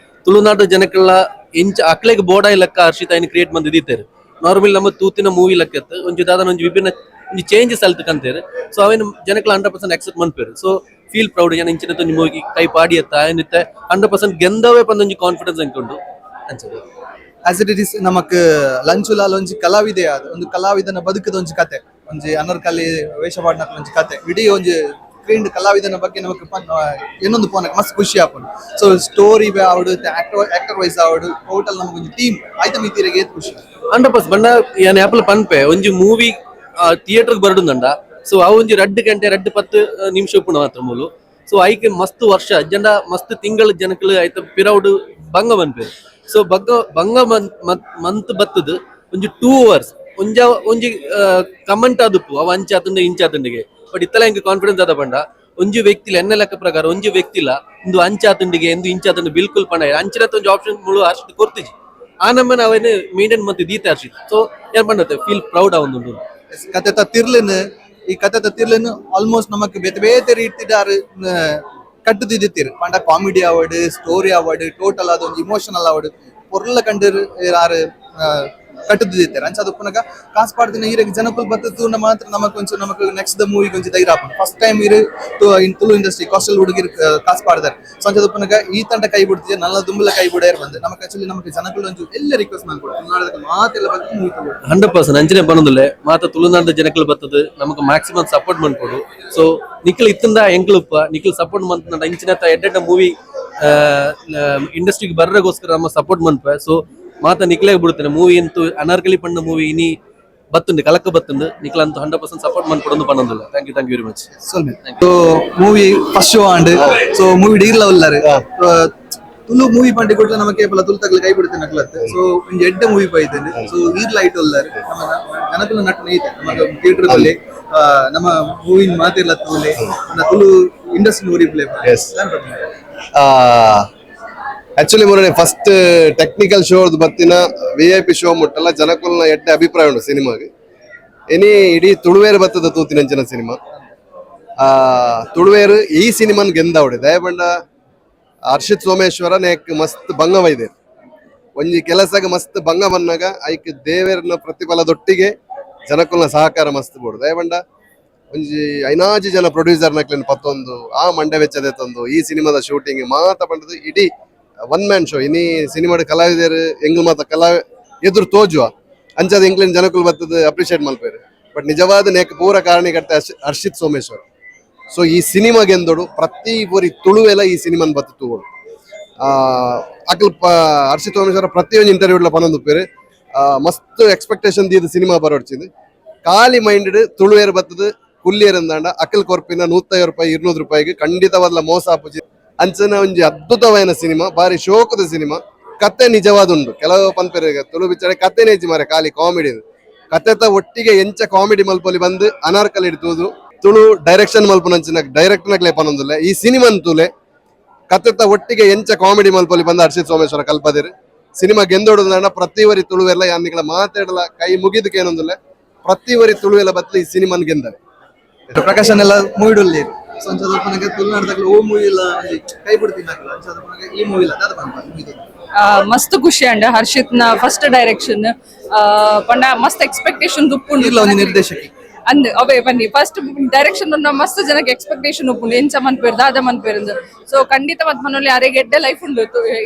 ತುಳುನಾಡು ಜನಕ್ಲ ಇಂಚ ಅಕ್ಲೆಗ್ ಬೋಡಾಯಿ ಲೆಕ್ಕ ಹರ್ಷಿತ ಐನ್ ಕ್ರಿಯೇಟ್ ಮಂದಿ ದೀತೆರ್. ನಾರ್ಮಲಿ ನಮ್ಮ ತೂತಿನ ಮೂವಿ ಲೆಕ್ಕ ಇತ್ತು ಒಂಜಿ ದಾದನ ಒಂಜಿ ವಿಭಿನ್ನ ಒಂಜಿ ಚೇಂಜಸ್ ಅಲ್ತ್ ಕಂತೇರು. ಸೊ ಅವೇನು ಜನಕ್ಲ 100% ಅಕ್ಸೆಪ್ಟ್ ಮನ್ಪೇರು. So feel proud ಜನ ಇಂಚಿನ ಒಂಜಿ ಮೂವಿ ಕೈ ಪಾಡಿ ಎತ್ತ ಐನಿತ್ತೆ 100% ಗೆಂದವೇ ಪಂದೊಂಜಿ ಕಾನ್ಫಿಡೆನ್ಸ್ ಅಂಕೊಂಡು ಅಂಚದೆ. As it is ನಮಕ್ ಲಂಚುಲಾಲ್ ಒಂಜಿ ಕಲಾವಿದೆ ಆದ ಒಂದು ಕಲಾವಿದನ ಬದುಕದ ಒಂಜಿ ಕತೆ, ಒಂಜಿ ಅನರ್ಕಲಿ ವೇಷ ಪಾಡ್ನಕ್ ಒಂಜಿ ಕತೆ, ಇಡೀ ಒಂಜಿ ಸ್ಕ್ರೀನ್ ಕಲಾವಿದನ ಬಗ್ಗೆ ನಮಕ್ ಏನೊಂದು ಪೋನಕ್ ಮಸ್ತ್ ಖುಷಿ ಆಪುಂಡು. ಸೊ ಸ್ಟೋರಿ ಆವಡು, ಆಕ್ಟರ್ ವೈಸ್ ಆವಡು, ಟೋಟಲ್ ನಮಕ್ ಒಂಜಿ ಟೀಮ್ ಆಯ್ತ ಮಿತಿರಿಗೆ ಖುಷಿ. 100% ಬಣ್ಣ ಯಾನ್ ಯಾಪಲ ಪನ್ಪೆ ಒಂಜಿ ಮೂವಿ ಥಿಯೇಟರ್ ಬರಡುಂದಂಡ. ಸೊ ಅವು ಒಂಜಿ 2 ಗಂಟೆ 2:10 ನಿಮಿಷ ಉಪ್ಪುಂಡು ಮಾತ್ರ ಮೂಲು. ಸೊ ಐಕೆ ಮಸ್ತ್ ವರ್ಷ ಜನ ಮಸ್ತ್ ತಿಂಗಳ ಜನಕ್ಲು ಐತ ಪಿರೌಡ್ ಬಂಗ ಮನ್ಪೆ. ಸೊ ಬಂಗ ಬಂಗ ಮಂತ್ ಬತ್ತದು ಒಂಜಿ 2 ಅವರ್ಸ್ ಒಂಜ ಒಂಜಿ ಕಮೆಂಟ್ ಆದುಪ್ಪು ಅವ ಅಂಚ ಆತುಂಡ ಇಂಚ ಆತುಂಡಿಗೆ. ಬಟ್ ಇತ್ತಲ ಎಂಕ್ ಕಾನ್ಫಿಡೆನ್ಸ್ ಆದ ಪಂಡ ಒಂಜಿ ವ್ಯಕ್ತಿಲ ಎನ್ನ ಲೆಕ್ಕ ಪ್ರಕಾರ ಒಂಜಿ ವ್ಯಕ್ತಿಲ ಇಂದು ಅಂಚಾತುಂಡಿಗೆ ಎಂದು ಇಂಚಾತುಂಡು ಬಿಲ್ಕುಲ್ ಪಂಡ ಅಂಚಿನ ಒಂಜಿ ಆಪ್ಷನ್ ಮುಳು ಅಷ್ಟು ಕೊರ್ತಿಜಿ. ಆ ನಮ್ಮನ ಅವೇನು ಮೇಂಟೈನ್ ಮತ್ತೆ ದೀತೆ ಹರ್ಷಿತ್. ಸೊ ಏನ್ ಪಂಡತ್ತೆ ಫೀಲ್ ಪ್ರೌಡ್ ಆವೊಂದುಂಡು. ಕತೆತ ತಿರ್ಲಿನ ಈ ಕತೆತ ತಿರ್ಲಿನ ಆಲ್ಮೋಸ್ಟ್ ನಮಕ್ ಬೇತೆ ಬೇತೆ ರೀತಿದಾರು ಕಟ್ಟುದಿದ್ದಿತ್ತೀರ್. ಪಂಡ ಕಾಮಿಡಿ ಆವಡ್, ಸ್ಟೋರಿ ಆವಡ್, ಟೋಟಲ್ ಆದ ಒಂಜಿ ಇಮೋಷನಲ್ ಆವಡ್, ಪೊರ್ಲ ಕಂಡರ್ ಆರು ಕಟ್ಟುದಿತ್ತಾರೆ. ಅಂಚ ಅದು ಪುನಗ ಕಾಸು ಪಾಡ್ದಿನ ಈರೆಗ್ ಜನಕುಲ್ ಬತ್ತ ತೂಂಡ ಮಾತ್ರ ನಮಕ್ ಒಂಚೂರು ನಮಕ್ next the movie ಒಂಜಿ ಧೈರ್ಯ ಆಪುಂಡು. ಫಸ್ಟ್ ಟೈಮ್ ಇರು ಇನ್ ತುಳು ಇಂಡಸ್ಟ್ರಿ ಕಾಸ್ಟಲ್ ಹುಡುಗಿರ್ ಕಾಸು ಪಾಡ್ದಾರೆ. ಸೊ ಅಂಚ ಪುನಗ ಈ ತಂಡ ಕೈ ಬಿಡ್ತಿದೆ ನಲ್ಲ ದುಂಬಲ ಕೈ ಬಿಡೇರ್ ಬಂದು ನಮಕ್ ಆಕ್ಚುಲಿ ನಮಕ್ ಜನಕುಲ್ ಒಂಚೂರು ಎಲ್ಲ ರಿಕ್ವೆಸ್ಟ್ ಮಾಡ್ಕೊಡು ತುಳುನಾಡದ ಮಾತೆಲ್ಲ ಬಂದು ಮೂವಿ ತಗೊಳ್ಳಿ. 100% ಅಂಚನೆ ಪನೊಂದುಲ್ಲೆ ಮಾತ ತುಳುನಾಡದ ಜನಕುಲು ಬತ್ತದು ನಮಕ್ ಮ್ಯಾಕ್ಸಿಮಮ್ ಸಪೋರ್ಟ್ ಮನ್ಪೊಡು. ಸೊ ನಿಖಿಲ್ ಇತ್ತಂದ ಎಂಕ್ಲುಪ್ಪ ನಿಖಿಲ್ ಸಪೋರ್ಟ್ ಮಂತ್ ಇಂಚಿನ ಎಡ್ಡೆಡ್ಡ ಮೂವಿ ಇಂಡಸ್ಟ್ರಿಗೆ ಬರ್ರಗೋಸ್ಕರ ನಮ್ಮ ಸಪೋರ್ಟ್ ಮನ್ಪ. ಸೊ ಮಾತ ನಿಖಿಲಾಗ ಬಿಡುತ್ತೇನೆ ಮೂವಿ ಅಂತೂ ಅನಾರ್ಕಲಿ ಪಂಡ ಮೂವಿ ಇನಿ ಬತ್ತುಂಡು ಕಲಕ ಬತ್ತುಂಡು ನಿಖಿಲ್ ಅಂತೂ 100% support ಮನ್ಪೊಡೊಂದು ಪನೊಂದುಲ್ಲ. Thank you, thank you very much. So movie first show and so movie ಡೀರ್ಲ ಉಲ್ಲಾರು ತುಳು movie ಪಂಡಿ ಕೊಟ್ಲ ನಮಗೆ ಕೇವಲ ತುಳು ತಗಲು ಕೈ ಬಿಡುತ್ತೆ ನಕ್ಲತ್ತೆ. ಸೊ ಒಂಜಿ ಎಡ್ಡೆ ಮೂವಿ ಪೈತೇನೆ. ಸೊ ಈರ್ಲ ಐಟ್ ಉಲ್ಲಾರು ನಮ್ಮ ಜನಕುಲ ನಟನೆ ಐತೆ ನಮ್ಮ ಥಿಯೇಟರ್ ಅಲ್ಲಿ ನಮ್ಮ ಮೂವಿನ ಮಾತಿರ್ಲ ತೂಲೆ ನಮ್ಮ ತುಳು ಇಂಡಸ್ಟ್ರಿ ಊರಿ ಪ್ಲೇ. ಆಕ್ಚುಲಿ ಮೊನ್ನೆ first technical show ಬತ್ತಿನ VIP show ಮುಟ್ಟಲ್ಲ ಜನಕುಲ್ನ ಎಡ್ಡೆ ಅಭಿಪ್ರಾಯ ಉಂಟು ಸಿನಿಮಾಗೆ. ಎನಿ ಇಡೀ ತುಳುವೇರು ಬತ್ತದ ತೂತಿನಂಚಿನ ಸಿನಿಮಾ. ತುಳುವೇರು ಈ ಸಿನಿಮಾನ್ ಗೆಂದವಡೆ ದಯಬಂಡ ಹರ್ಷಿತ್ ಸೋಮೇಶ್ವರ ನೇಕ್ ಮಸ್ತ್ ಭಂಗ ವೈದೇರ್ ಒಂಜಿ ಕೆಲಸಗ ಮಸ್ತ್ ಭಂಗ ಬನ್ನಾಗ ಐಕ್ ದೇವೇರ್ನ ಪ್ರತಿಫಲದೊಟ್ಟಿಗೆ ಜನಕುಲ್ನ ಸಹಕಾರ ಮಸ್ತ್ ಬೋಡು. ದಯಬಂಡ ಒಂಜಿ ಐನಾಜಿ ಜನ ಪ್ರೊಡ್ಯೂಸರ್ ನಕ್ಲೆನ್ ಪತ್ತೊಂದು ಆ ಮಂಡೆ ವೆಚ್ಚದೆ ತಂದು ಈ ಸಿನಿಮಾದ ಶೂಟಿಂಗ್ ಮಾತ ಪಂಡದು ಇಡೀ one man show. ಇನಿ ಸಿನಿಮಾಡ್ ಕಲಾವಿದರು ಎಂಗ್ಲು ಮಾತ ಕಲಾ ಎದುರು ತೋಜುವ ಅಂಚಾದ ಎಂಕ್ಲೆನ್ ಜನಕುಲು ಬತ್ತದ ಅಪ್ರಿಷಿಯೇಟ್ ಮಲ್ಪೇರು. But ನಿಜವಾದ ನೇಕ್ ಪೂರ ಕಾರಣಕರ್ತೆ ಹರ್ಷಿತ್ ಸೋಮೇಶ್ವರ್. ಸೊ ಈ ಸಿನಿಮಾ ಗೆಂದೋಡು ಪ್ರತಿ ಒರಿ ತುಳುವೆಲ ಈ ಸಿನಿಮಾನ್ ಬತ್ತು ತೂವೊಡು. ಅಕಲ್ ಹರ್ಷಿತ್ ಸೋಮೇಶ್ವರ ಪ್ರತಿಯೊಂದು ಇಂಟರ್ವ್ಯೂ ಪನೊಂದು ಮಸ್ತ್ ಎಕ್ಸ್ಪೆಕ್ಟೇಷನ್ ದೀದ್ ಸಿನಿಮಾ ಬರೋಡ್ಚಿಂದು. ಖಾಲಿ ಮೈಂಡೆಡ್ ತುಳುವೇರ್ ಬತ್ತದ ಕುಲ್ಲಿಯರ್ ಅಂದಾಂಡ ಅಕಲ್ ಕೊರ್ಪಿನ 150 ರೂಪಾಯಿ 200 ರೂಪಾಯಿಗೆ ಖಂಡಿತವಾದ್ಲ ಮೋಸ ಆಪುಜಿ. ಅಂಚನ ಒಂಜಿ ಅದ್ಭುತವಾದ ಸಿನಿಮಾ, ಬಾರಿ ಶೋಕದ ಸಿನಿಮಾ. ಕತೆ ನಿಜವಾದುಂಡು. ಕೆಲವು ಪನ್ಪೆರ್ ತುಳು ಪಿಕ್ಚರ್ ಕತೆ ನೇಜಿ ಮಾರೆ, ಖಾಲಿ ಕಾಮಿಡಿ. ಕತೆತ ಒಟ್ಟಿಗೆ ಎಂಚ ಕಾಮಿಡಿ ಮಲ್ಪೊಲಿ ಬಂದು ಅನಾರ್ಕಲಿ ತೂದು ತುಳು ಡೈರೆಕ್ಷನ್ ಮಲ್ಪುನಂಚಿನ ಡೈರೆಕ್ಟ್ ನಕ್ಲೆ ಪನೊಂದುಲ್ಲೆ. ಈ ಸಿನಿಮಾ ತೂಲೆ, ಕತೆತ ಒಟ್ಟಿಗೆ ಎಂಚ ಕಾಮಿಡಿ ಮಲ್ಪೊಲಿ ಬಂದು ಹರ್ಷಿತ್ ಸೋಮೇಶ್ವರ ಕಲ್ಪದಿರು. ಸಿನಿಮಾ ಗೆಂದೋಡುದಾಂಡ ಪ್ರತಿ ಒರಿ ತುಳುವೆಲ್ಲ ಯಾನ್ನಿಗಳ ಮಾತಾಡಲ ಕೈ ಮುಗಿದಕ್ಕೆ ಏನೊಂದುಲ್ಲೆ, ಪ್ರತಿ ಒರಿ ತುಳುವೆಲ್ಲ ಬತ್ತಲ ಈ ಸಿನಿಮಾನ್ ಗೆಂದರೆ. ಪ್ರಕಾಶನ್ ಎಲ್ಲ ಮೂವಿಡುಲ್ಲೇರು. ಸೊ ಅಂಚಾದ ಉಪ್ಪುನಗ ತುಳುನಾಡ್ದಾಗಲ ಓ ಮೂವಿ ಇಲ್ಲ ಒಂಜಿ ಕೈ ಬಿಡ್ತೀನಿ ಅಂಚಾದ ಉಪ್ಪುನಗ ಈ ಮೂವಿ ಇಲ್ಲ ದಾದ ಪನ್ಪ ಮುಗಿದು. ಮಸ್ತ್ ಖುಷಿ ಅಂಡ್ ಹರ್ಷಿತ್ ನ ಫಸ್ಟ್ ಡೈರೆಕ್ಷನ್ ಪಂಡ ಮಸ್ತ್ ಎಕ್ಸ್ಪೆಕ್ಟೇಷನ್ ಉಪ್ಪುಂಡು. ಇಲ್ಲ ಒಂಜಿ ನಿರ್ದೇಶಕಿ ಅಂದ್ ಅವೇ ಬನ್ನಿ ಫಸ್ಟ್ ಡೈರೆಕ್ಷನ್ ಮಸ್ತ್ ಜನಕ್ಕೆ ಎಕ್ಸ್ಪೆಕ್ಟೇಷನ್ ಉಪ್ಪುಂಡು, ಎಂಚ ಮನ್ಪೇರು ದಾದ ಮನ್ಪೇರು. ಸೊ ಖಂಡಿತ ಮತ್ ಮನೋಲಿ ಅರೆಗೆ ಎಡ್ಡೆ ಲೈಫ್ ಉಂಡು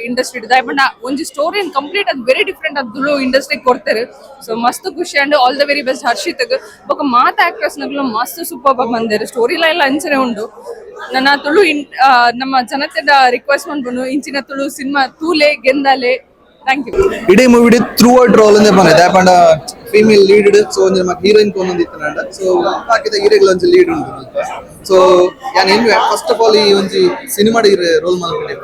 ಇಂಡಸ್ಟ್ರಿ ದಾಯ ಪಂಡ ಒಂಜಿ ಸ್ಟೋರಿ ಕಂಪ್ಲೀಟ್ ಅದು ವೆರಿ ಡಿಫ್ರೆಂಟ್ ಅದು ತುಳು ಇಂಡಸ್ಟ್ರಿ ಕೊಡ್ತಾರೆ. ಸೊ ಮಸ್ತ್ ಖುಷಿ and all the very best ಹರ್ಷಿತ್ಗ್. ಬೊಕ ಮಾತ ಆಕ್ಟ್ರೆಸ್ ನಗುಲು ಮಸ್ತ್ ಸೂಪರ್ ಬಂದೇರು. ಸ್ಟೋರಿ ಎಲ್ಲ ಅಂಚನೆ ಉಂಡು. ನನ್ನ ತುಳು ನಮ್ಮ ಜನತೆದ ರಿಕ್ವೆಸ್ಟ್ ಮನ್ಪುಂಡು, ಇಂಚಿನ ತುಳು ಸಿನಿಮಾ ತೂಲೆ ಗೆಂದಾಲೆ. Thank you. ಇಡೀ movie through out roll ಅಂದೇ ಪಂಡೆ ದಾಯಪಂಡ female lead. So ಒಂಜಿ ನಮಕ್ ಹೀರೋಯಿನ್ ಕೊನೊಂದಿತ್ತನಾಂಡ ಸೊ ಬಾಕಿದ ಹೀರೋಗಳ ಒಂಜಿ ಲೀಡ್ ಉಂಟು. ಸೊ ಯಾನ್ ಎನ್ವೆ first of all ಈ ಒಂಜಿ ಸಿನಿಮಾಡ್ ರೋಲ್ ಮಲ್ಪುಂಡೆ.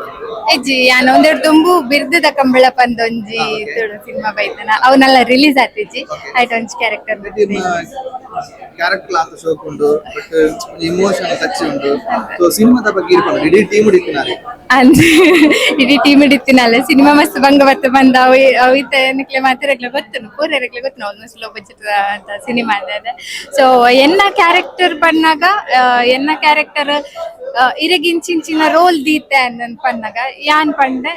ಇಜ್ಜಿ, ಯಾನ್ ಒಂದೆರಡು ತುಂಬು ಬಿರ್ದದ ಕಂಬಳ ಪಂದೊಂಜಿ ತುಳು ಸಿನಿಮಾ ಬೈತನ ಅವನ್ನೆಲ್ಲ ರಿಲೀಸ್ ಆತಿಜ್ಜಿ, ಆಯ್ತು ಒಂಜಿ ಕ್ಯಾರೆಕ್ಟರ್. ಕ್ಯಾರೆಕ್ಟರ್ ಆತ ಶೋಕ್ ಉಂಡು, but emotion touch ಉಂಟು. ಸೊ ಸಿನಿಮಾದ ಬಗ್ಗೆ ಇರ್ಪಂಡು ಇಡೀ ಟೀಮ್ ಇತ್ತಿನಾರೆ. ಅಂದ್ ಇಡೀ ಟೀಮ್ ಇತ್ತಿನಲ್ಲ. ಸಿನಿಮಾ ಮಸ್ತ್ ಬಂಗ ಬತ್ತ ಬಂದ ಅವು ಅವು ಇತ್ತ ನಿಕ್ಲೆ ಮಾತಿರಗ್ಲೆ ಗೊತ್ತುನು ಪೂರೆರಗ್ಲೆ ಗೊತ್ತುನು almost low budget ಅಂತ ಸಿನಿಮಾ ಅಂದ. ಸೊ ಎನ್ನ ಕ್ಯಾರೆಕ್ಟರ್ ಪನ್ನಾಗ ಎನ್ನ ಕ್ಯಾರೆಕ್ಟರ್ ಇರಗಿಂಚಿಂಚಿನ ರೋಲ್ ದೀತೆ ಅಂದನ್ ಪನ್ನಾಗ ಯಾನ್ ಪಂಡೆ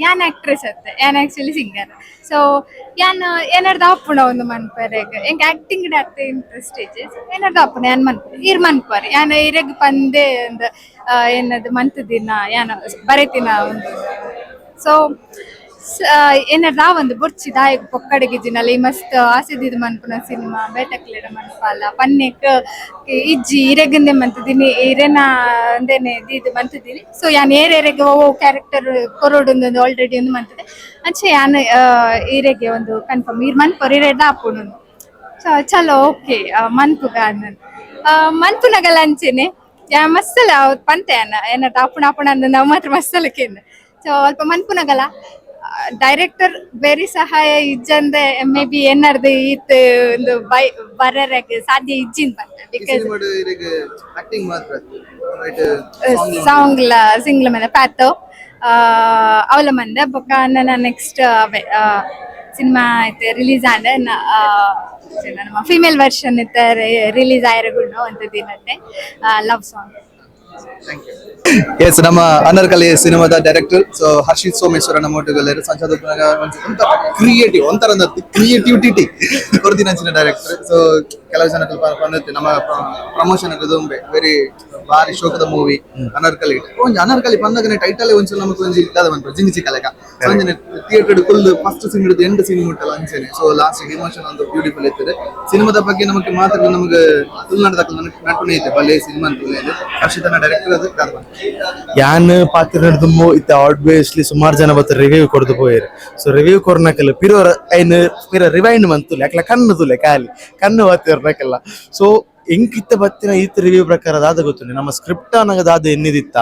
ಯಾನ್ ಆಕ್ಟ್ರೆಸ್ ಅತ್ತೆ, ಯಾನ್ actually singer. So ಯಾನ್ ಏನಾರ್ದು ಆಪುಣ ಒಂದು ಮನ್ಪರೆಗ್ ಎಂಕ್ ಆಕ್ಟಿಂಗ್ ಅತ್ತೆ ಇಂಟ್ರೆಸ್ಟ್ ಇಜ್ಜಿ. ಏನಾರ್ದು ಆಪುಣ ಯಾನ್ ಮನ್ಪು ಇರ್ ಮನ್ಪರ್ ಯಾನ್ ಇರೆಗ್ ಪಂದೆ ಒಂದು ಏನದು ಮಂತುದಿನ ಯಾನ್ ಬರೆತಿನ ಒಂದು. ಸೊ ಏನಾರ್ದು ಆ ಒಂದು ಬೊರ್ಚಿ ದಾಯಕ್ ಪೊಕ್ಕಡೆಗೆ ಜಿನಲ್ಲ ಈ ಮಸ್ತ್ ಆಸೆದಿದ್ ಮನ್ಪುನ ಸಿನಿಮಾ ಬೇಟಕ್ಲೆಡ ಮನ್ಪಾಲ ಪನ್ನೆಕ್ ಇಜ್ಜಿ ಇರೆಗಂದೆ ಮಂತುದಿನಿ ಇರೆನ ಅಂದೇನೆ ದೀದ್ ಮಂತುದಿನಿ. ಸೊ ಯಾನ್ ಏರೆರೆಗ್ ಓ ಕ್ಯಾರೆಕ್ಟರ್ ಕೊರೊಡು ಒಂದು ಆಲ್ರೆಡಿ ಒಂದು ಮಂತದೆ ಅಂಚೆ ಯಾನ್ ಇರೆಗೆ ಒಂದು ಕನ್ಫರ್ಮ್ ಇರ್ ಮನ್ಪೊರ್ ಇರೆಡ್ದ ಆಪುಂಡು. ಸೊ ಚಲೋ ಓಕೆ ಮನ್ಪುಗ ಮನ್ಪುನಗಲ ಅಂಚೆನೆ ಯಾ ಮಸ್ತಲ ಪಂತೆ ಯಾನ ಏನಾದ್ರು ಆಪುಣ ಆಪುಣ ಅಂದ ನಾವು ಮಾತ್ರ ಮಸ್ತಲಕ್ಕೇನು. ಸೊ ಅಲ್ಪ ಮನ್ಪುನಗಲ ಡೈರೆಕ್ಟರ್ ಬೇರೆ ಸಹಾಯ ಇಜ್ಜಂದೆ ಮೇ ಬಿ ಏನಾರ್ದು ಈತ್ ಒಂದು ಬೈ ಬರರಕ್ಕೆ ಸಾಧ್ಯ ಇಜ್ಜಿನ್ ಬಂತ because acting ಮಾತ್ರ ಸಾಂಗ್ಲ ಸಿಂಗ್ಲ ಮೇಲೆ ಪ್ಯಾತೋ ಅವಲ ಮಂದೆ ಬೊಕ್ಕ ನನ್ನ ನೆಕ್ಸ್ಟ್ ಸಿನಿಮಾ ಐತೆ ರಿಲೀಸ್ ಆಂಡ ನಮ್ಮ ಫಿಮೇಲ್ ವರ್ಷನ್ ಇತ್ತ ರಿಲೀಸ್ ಆಯಿರಗುಂಡು ಅಂತ ದಿನತ್ತೆ love song. S, ನಮ್ಮ ಅನರ್ಕಲಿ ಸಿನಿಮಾದ ಡೈರೆಕ್ಟರ್ ಸೊ ಹರ್ಷಿತ್ ಸೋಮೇಶ್ವರ ನಮ್ಮ ಒಟ್ಟಿಗೆ ಸಂಚಾದ ಕ್ರಿಯೇಟಿವ್ ಒಂಥರ ಕ್ರಿಯೇಟಿವಿಟಿ ಕೊರ್ದಿನಂಚಿನ ಡೈರೆಕ್ಟರ್. ಸೊ ಕೆಲವು ಜನ ಬಂದಿತ್ತು ನಮ್ಮ ಪ್ರಮೋಷನ್ ವೆರಿ ಬಾರಿ ಶೋಕದ ಮೂವಿ ಅನರ್ಕಲಿ. ಒಂಜಿ ಅನರ್ಕಲಿ ಪನ್ನಗನೆ ಟೈಟಲ್ ಒಂಚೂರು ನಮಕ್ ಒಂಜಿ ಇದಾದ ಬಂತು Jingi ಚಿಕ್ಕಲೆಕ ಸಂಜನೆ theatre Kullu first scene ಹಿಡಿದು ಎಂಡ್ ಸೀನ್ ಮುಟ್ಟಲ್ಲ ಅಂಚೆನೆ. So last emotion ಒಂದು ಬ್ಯೂಟಿಫುಲ್ ಇರ್ತದೆ. ಸಿನಿಮಾದ ಬಗ್ಗೆ ನಮಗೆ ಮಾತ್ರ ನಮಗೆ ತುಳುನಾಡದ ನಟನೆ ಐತೆ ಬಲ್ಲೆ ಸಿನಿಮಾ ಅಂತ ಹರ್ಷಿತನ ಡೈರೆಕ್ಟರ್ ಅದು ದಾದ ಬಂತು. ಯಾನ್ ಪಾತ್ರ ತುಂಬು ಇತ್ತ ಆಬ್ವಿಯಸ್ಲಿ ಸುಮಾರು ಜನ ಬತ್ತ ರಿವ್ಯೂ ಕೊಡ್ದು ಪೋಯೆರ್. ಸೊ ರಿವ್ಯೂ ಕೊರ್ನಕಲ್ ಪಿರೋರ ಐನ್ ಪಿರ ರಿವೈಂಡ್ ಮಂತುಲೆ ಅಕ್ಲ ಕಣ್ಣು ತುಲೆ ಖಾಲಿ ಕಣ್ಣು ಬಾತಿರ್ನಕಲ್ಲ. ಸೊ ಎಂಕಿತ್ತ ಬತ್ತಿನ ಈತ ರಿವ್ಯೂ ಪ್ರಕಾರ ದಾದ ಗೊತ್ತುಂಡು ನಮ್ಮ ಸ್ಕ್ರಿಪ್ಟ್ ಅನಗ ದಾದ ಎನ್ನಿದಿತ್ತ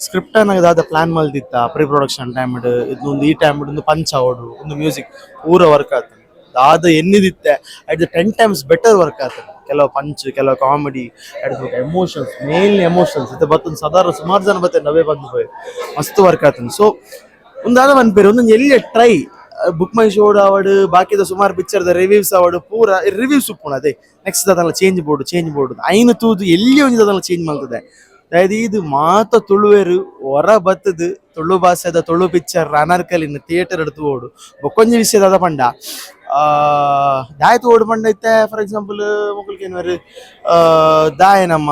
ಸ್ಕ್ರಿಪ್ಟ್ ಅನಗ ದಾದ ಪ್ಲಾನ್ ಮಲ್ದಿತ್ತ pre production time ಇದೊಂದು ಈ ಟೈಮ್ ಒಂದು ಪಂಚ್ ಆವಡು ಒಂದು ಮ್ಯೂಸಿಕ್ ಪೂರ ವರ್ಕ್ ಆತದೆ ದಾದ ಎನ್ನಿದಿತ್ತೆ at 10 times better work ಆತದೆ. ಕೆಲವು ಪಂಚ್ ಕೆಲವು comedy at emotions mainly emotions ಇತ್ತೆ ಬತ್ತೊಂದು ಸಾಧಾರಣ ಸುಮಾರು ಜನ ಬತ್ತೆ ನವೇ ಬಂದು ಪೋಯ್ ಮಸ್ತ್ ವರ್ಕ್ ಆತದೆ. ಸೊ ಒಂದಾದ ಪನ್ಪೇರು ಒಂದೊಂದು ಎಲ್ಲಿ try book ಮೈ ಶೋಡ್ ಆವಡ್ ಬಾಕಿದ ಸುಮಾರು ಪಿಕ್ಚರ್ದ ರಿವ್ಯೂಸ್ ಆವಡ್ ಪೂರ ರಿವ್ಯೂಸ್ ಉಪ್ಪುಂಡು ಅದೇ ನೆಕ್ಸ್ಟ್ ಅದನ್ನ ಚೇಂಜ್ ಬೋರ್ಡ್ ಐನು ತೂದು ಎಲ್ಲಿ ಒಂಜಿ ಅದನ್ನ ಚೇಂಜ್ ಮಲ್ತದೆ. ಅದಾയത് ಇದು ಮಾತ ತುಳುವೆರು ಹೊರ ಬತ್ತದು ತುಳು ಭಾಷೆದ ತುಳು ಪಿಕ್ಚರ್ ಅನಾರ್ಕಲಿನ ಥಿಯೇಟರ್ ತೂವೊಡು. ಬೊಕ್ಕೊಂಜಿ ವಿಷಯ ದಾದ ಪಂಡ ದಾಯ್ ತೋಡು ಪಂಡ ಇತ್ತೆ ಫಾರ್ ಎಕ್ಸಾಂಪಲ್ ಮೊಕುಲ್ಗೆ ಏನಾರು ದಾಯ ನಮ್ಮ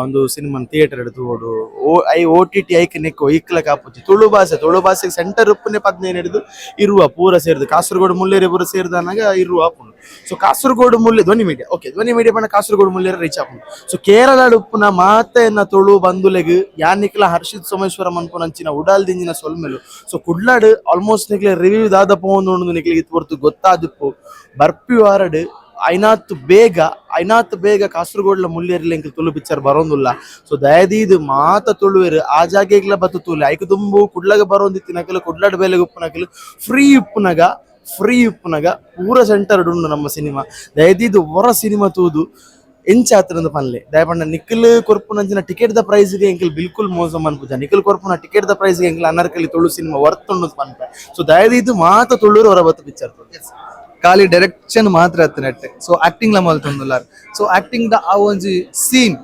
ಒಂದು ಸಿನಿಮಾ ಥಿಯೇಟರ್ ತೋಡು ಓ I OTT ಐಕ್ ನೆಕ್ಕೋ ಇಕ್ಲ ಕಾಪುಜಿ. ತುಳು ಭಾಷೆ, ತುಳು ಭಾಷೆಗೆ ಸೆಂಟರ್ ಉಪ್ಪುನೆ 15 ಹಿಡಿದು ಇರುವ ಪೂರ ಸೇರಿದು ಕಾಸರಗೋಡು ಮುಲ್ಲೇರಿ ಪೂರ ಸೇರಿದನಾಗ ಇರುವ ಆಪುಂಡು. ಸೊ ಕಾಸರಗೋಡು ಮುಲ್ಲೆ ಧ್ವನಿ ಮೀಡಿಯಾ, ಓಕೆ ಧ್ವನಿ ಮೀಡಿಯಾ ಪಂಡ ಕಾಸರಗೋಡು ಮುಲ್ಲೇರಿ ರೀಚ್ ಆಪುಂಡು. ಸೊ ಕೇರಳ ಉಪ್ಪುನ ಮಾತೆನ ತುಳು ಬಂಧುಲೆಗ್ ಯಾನಿಕ್ಲ ಹರ್ಷಿತ್ ಸೋಮೇಶ್ವರ ಮನ್ಪುನಂಚಿನ ಉಡಾಲ್ ದಿಂಜಿನ ಸೊಲ್ಮೆಲು. ಸೊ ಕುಡ್ಲಾಡ್ ಆಲ್ಮೋಸ್ಟ್ ನಿಕ್ಲೆ ರಿವ್ಯೂ ದಾದ ಪೋಂದು ನಿಕ್ಲೆ ಇತ್ತು ಹೊರ್ತು ಗೊತ್ತಾದಿಪ್ಪು. ಬರ್ಪಿ ವಾರಡ್ ಐನಾತ್ ಬೇಗ ಐನಾತ್ ಬೇಗ ಕಾಸರಗೋಡ್ಲ ಮುಲ್ಲೇರಿಲ್ಲ ಎಂಕ್ ತುಳು ಪಿಕ್ಚರ್ ಬರೋಂದುಲ್ಲ. ಸೊ ದಯದೀದ್ ಮಾತ ತುಳುವೆರು ಆ ಜಾಗೆಗ್ಲ ಬತ್ತು ತೂಲೆ ಐಕ್ ದುಂಬು ಕುಡ್ಲಗ ಬರೋಂದಿತ್ತಿನಕಲು ಕುಡ್ಲಾಡ್ ಬೇಲೆಗ್ ಉಪ್ಪುನಕಲು ಫ್ರೀ ಉಪ್ಪುನಗ ಫ್ರೀ ಉಪ್ಪುನಗ ಪೂರ ಸೆಂಟರ್ ಉಂಡು ನಮ್ಮ ಸಿನಿಮಾ. ದಯದೀದ್ ಹೊರ ಸಿನಿಮಾ ತೂದು ಎಂಚಾತ್ರಂದು ಪನ್ಲೆ ದಯಪಂಡ ನಿಖಿಲ್ ಕೊರ್ಪುನಂಚಿನ ಟಿಕೆಟ್ ದ ಪ್ರೈಸ್ಗೆ ಎಂಕಲ್ ಬಿಲ್ಕುಲ್ ಮೋಸ ಮನ್ಪುಜ. ನಿಖಿಲ್ ಕೊರ್ಪುನ ಟಿಕೆಟ್ ದ ಪ್ರೈಸ್ಗೆ ಎಂಕಲ್ ಅನಾರ್ಕಲಿ ತುಳು ಸಿನಿಮಾ ವರ್ತ್ ಉಂಡು ಪನ್ಪೆ. ಸೊ ದಯದೀದ್ ಮಾತ ತುಳುರು ಹೊರ ಬತ್ತು ಪಿಕ್ಚರ್ ತೂದು. ಖಾಲಿ ಡೈರೆಕ್ಷನ್ ಮಾತ್ರ ಅತ್ತನೆಟ್ಟೆ. ಸೊ ಆಕ್ಟಿಂಗ್ ಲ ಮಲ್ತೊಂದುಲ್ಲಾರ್. ಸೊ ಆಕ್ಟಿಂಗ್ ದ ಆ ಒಂಜಿ ಸೀನ್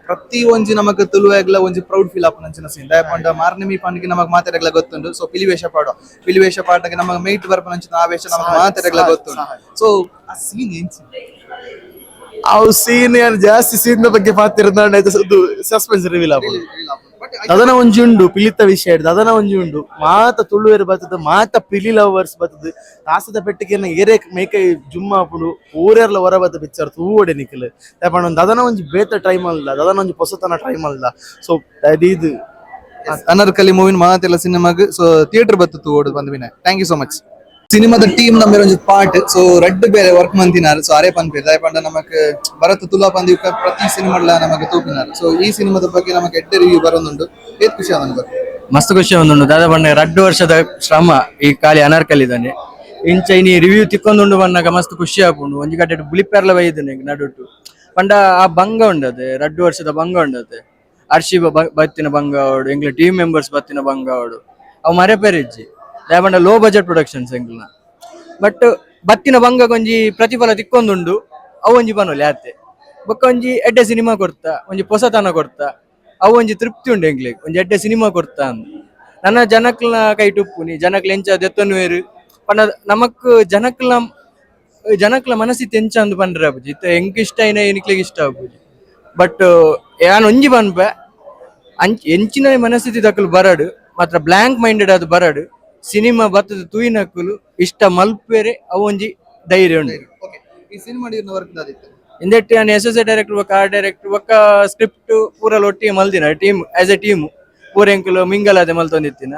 ಪ್ರತಿ ಒಂಜಿ ನಮಕ್ ತುಳುವೆಗ್ಲ ಒಂಜಿ ಪ್ರೌಡ್ ಫೀಲ್ ಆಪುನಂಚಿನ ಸೀನ್. ದಾಯೆ ಮಾರ್ನೆಮಿ ಪಂಡಿಗೆ ನಮಕ್ ಮಾತೆರೆಗ್ಲ ಗೊತ್ತುಂಡು. ಸೊ ಪಿಲಿವೇಷ ಪಾಡುವ, ಪಿಲಿವೇಷ ಪಾಡಗೆ ನಮಕ್ ಮೇಟ್ ಬರ್ಪುನಂಚಿನ ಆವೇಶ ನಮಕ್ ಮಾತೆರೆಗ್ಲ ಗೊತ್ತುಂಡು. ಸೊ ಆ ಸೀನ್ ಏನ್ ಅವು ಸೀನ್ ಯಾನ್ ಜಾಸ್ತಿ ಸೀನ್ ದ ಬಗ್ಗೆ ಪಾತಿರ್ದಾಂಡ ಸಸ್ಪೆನ್ಸ್ ರಿವೀಲ್ ಆಪುಂಡು. ದದನ ಒಂಜಿ ಉಂಡು ಪಿಲಿತ ವಿಷಯ, ದದನ ಒಂಜಿ ಉಂಡು ಮಾತ ತುಳುವೆರ್ ಬತ್ತದ ಮಾತ ಪಿಲಿ ಲವರ್ಸ್ ಬತ್ತದ ತಾಸದ ಪೆಟ್ಟಿಗೆನ ಏರೇ ಮೇಕೈ ಜುಮ್ಮ ಆಪುಂಡು ಊರೇರ್ಲ ಹೊರ ಬತ್ತ ಪಿಕ್ಚರ್ ತೂವಡೆ ನಿಖಿಲ್. ದಾಯೆ ದದನ ಒಂಜಿ ಬೇತ ಟ್ರೈ ಮಲ್ದ, ದದನ ಒಂಜಿ ಪೊಸತನ ಟ್ರೈ ಮಲ್ದ. ಸೊ ಇದು ಅನಾರ್ಕಲಿ ಮೂವಿನ ಮಾತೆಲ್ಲ ಸಿನಿಮಾಗ್ ಸೊ ಥಿಯೇಟರ್ ಬತ್ತು ತೂವೊಡು ಬಂದ್ವಿನ. Thank you so much. ಸಿನಿಮಾದ ಟೀಮ್ ನಮ್ಮ ಒಂಜಿ ಪಾರ್ಟ್. ಸೊ ರಡ್ಡ್ ಬೇರೆ ವರ್ಕ್ ಮಂತಿನಾರ್. ಸೊ ಅರೆ ಪನ್ಪೆರ್ ದಾಯೆ ಪಂಡ ನಮಕ್ ಭರತ್ ತುಲಾ ಪಂದಿ ಪ್ರತಿ ಸಿನಿಮಾಡ್ಲ ನಮಕ್ ತೂಪಿನಾರ್. ಸೊ ಈ ಸಿನಿಮಾದ ಬಗ್ಗೆ ನಮಕ್ ಎಡ್ಡೆ ರಿವ್ಯೂ ಬರೋದುಂಡು, ಏತ್ ಖುಷಿ ಆದಂದು? ಮಸ್ತ್ ಖುಷಿ ಒಂದುಂಡು ದಾದಾ ಪಂಡ ರಡ್ಡು ವರ್ಷದ ಶ್ರಮ ಈ ಖಾಲಿ ಅನಾರ್ಕಲಿದಾನೆ ಇಂಚ ಇನಿ ರಿವ್ಯೂ ತಿಕ್ಕೊಂದುಂಡು ಬನ್ನಾಗ ಮಸ್ತ್ ಖುಷಿ ಆಪುಂಡು. ಒಂಜಿ ಕಡೆ ಬುಲಿಪೆರ್ಲ ಬೈದನೆ ನಡುಟು ಪಂಡ ಆ ಭಂಗ ಉಂಡದೆ, ರಡ್ಡು ವರ್ಷದ ಭಂಗ ಉಂಡದೆ. ಅರ್ಷಿ ಬತ್ತಿನ ಭಂಗ ಅವಡು, ಎಂಗ್ಲ ಟೀಮ್ ಮೆಂಬರ್ಸ್ ಬತ್ತಿನ ಭಂಗ ಅವಡು, ಅವು ಮರೆಪೆರಿಜ್ಜಿ. ದಾಯೆ ಪಂಡ low budget productions ಎಂಗ್ಲನ, but ಬತ್ತಿನ ಭಂಗ ಒಂಜಿ ಪ್ರತಿಫಲ ತಿಕ್ಕೊಂದುಂಡು. ಅವು ಒಂಜಿ ಪನೊಲಿ ಆತೆ ಬೊಕ್ಕ ಒಂಜಿ ಎಡ್ಡೆ ಸಿನಿಮಾ ಕೊರ್ತಾ, ಒಂಜಿ ಪೊಸತನ ಕೊರ್ತಾ, ಅವು ಒಂಜಿ ತೃಪ್ತಿ ಉಂಡು ಎಂಗ್ಲೆಗ್ ಒಂಜಿ ಎಡ್ಡೆ ಸಿನಿಮಾ ಕೊರ್ತಾ ಅಂದ್. ನನ್ನ ಜನಕ್ಲನ ಕೈ ಟುಪ್ಪುನಿ ಜನಕ್ಲ ಎಂಚ ದೆತ್ತೊನ್ವೇರು ಪಂಡ ನಮಕ್ ಜನಕ್ಲ ಜನಕ್ಲ ಮನಸ್ಥಿತಿ ಎಂಚ ಅಂದ್ ಪಂಡ್ರೆ ಆಪುಜಿ. ಇತ್ತೆ ಎಂಕ್ ಇಷ್ಟ ಐನ ಎನಿಕ್ಲೆಗ್ ಇಷ್ಟ ಆಪುಜಿ. ಬಟ್ ಯಾನ್ ಒಂಜಿ ಪನ್ಪೆ ಅಂಚ್ ಎಂಚಿನ ಮನಸ್ಥಿತಿ ದಕುಲು ಬರಡು ಮಾತ್ರ ಬ್ಲ್ಯಾಂಕ್ ಮೈಂಡೆಡ್ ಅದು ಬರಡು. ಸಿನಿಮಾ ಬತ್ತದ ತೂಯಿನಕುಲು ಇಷ್ಟ ಮಲ್ಪೇರೆ ಅವು ಒಂಜಿ ಧೈರ್ಯ ಉಂಡು. ಈ ಸಿನಿಮಾ ವರ್ಕ್ ದಾದಿತ್ತು ಇಂದೆಟ್ ಯಾನ್ S S A director ಬೊಕ್ಕ ಆರ್ಟ್ ಡೈರೆಕ್ಟರ್ ಬೊಕ್ಕ ಸ್ಕ್ರಿಪ್ಟ್ ಪೂರ ಒಟ್ಟಿಗೆ ಮಲ್ದಿನ team as A team ಪೂರ ಎಂಕುಲು ಮಿಂಗಲ್ ಆದೆ ಮಲ್ತೊಂದಿತ್ತಿನ.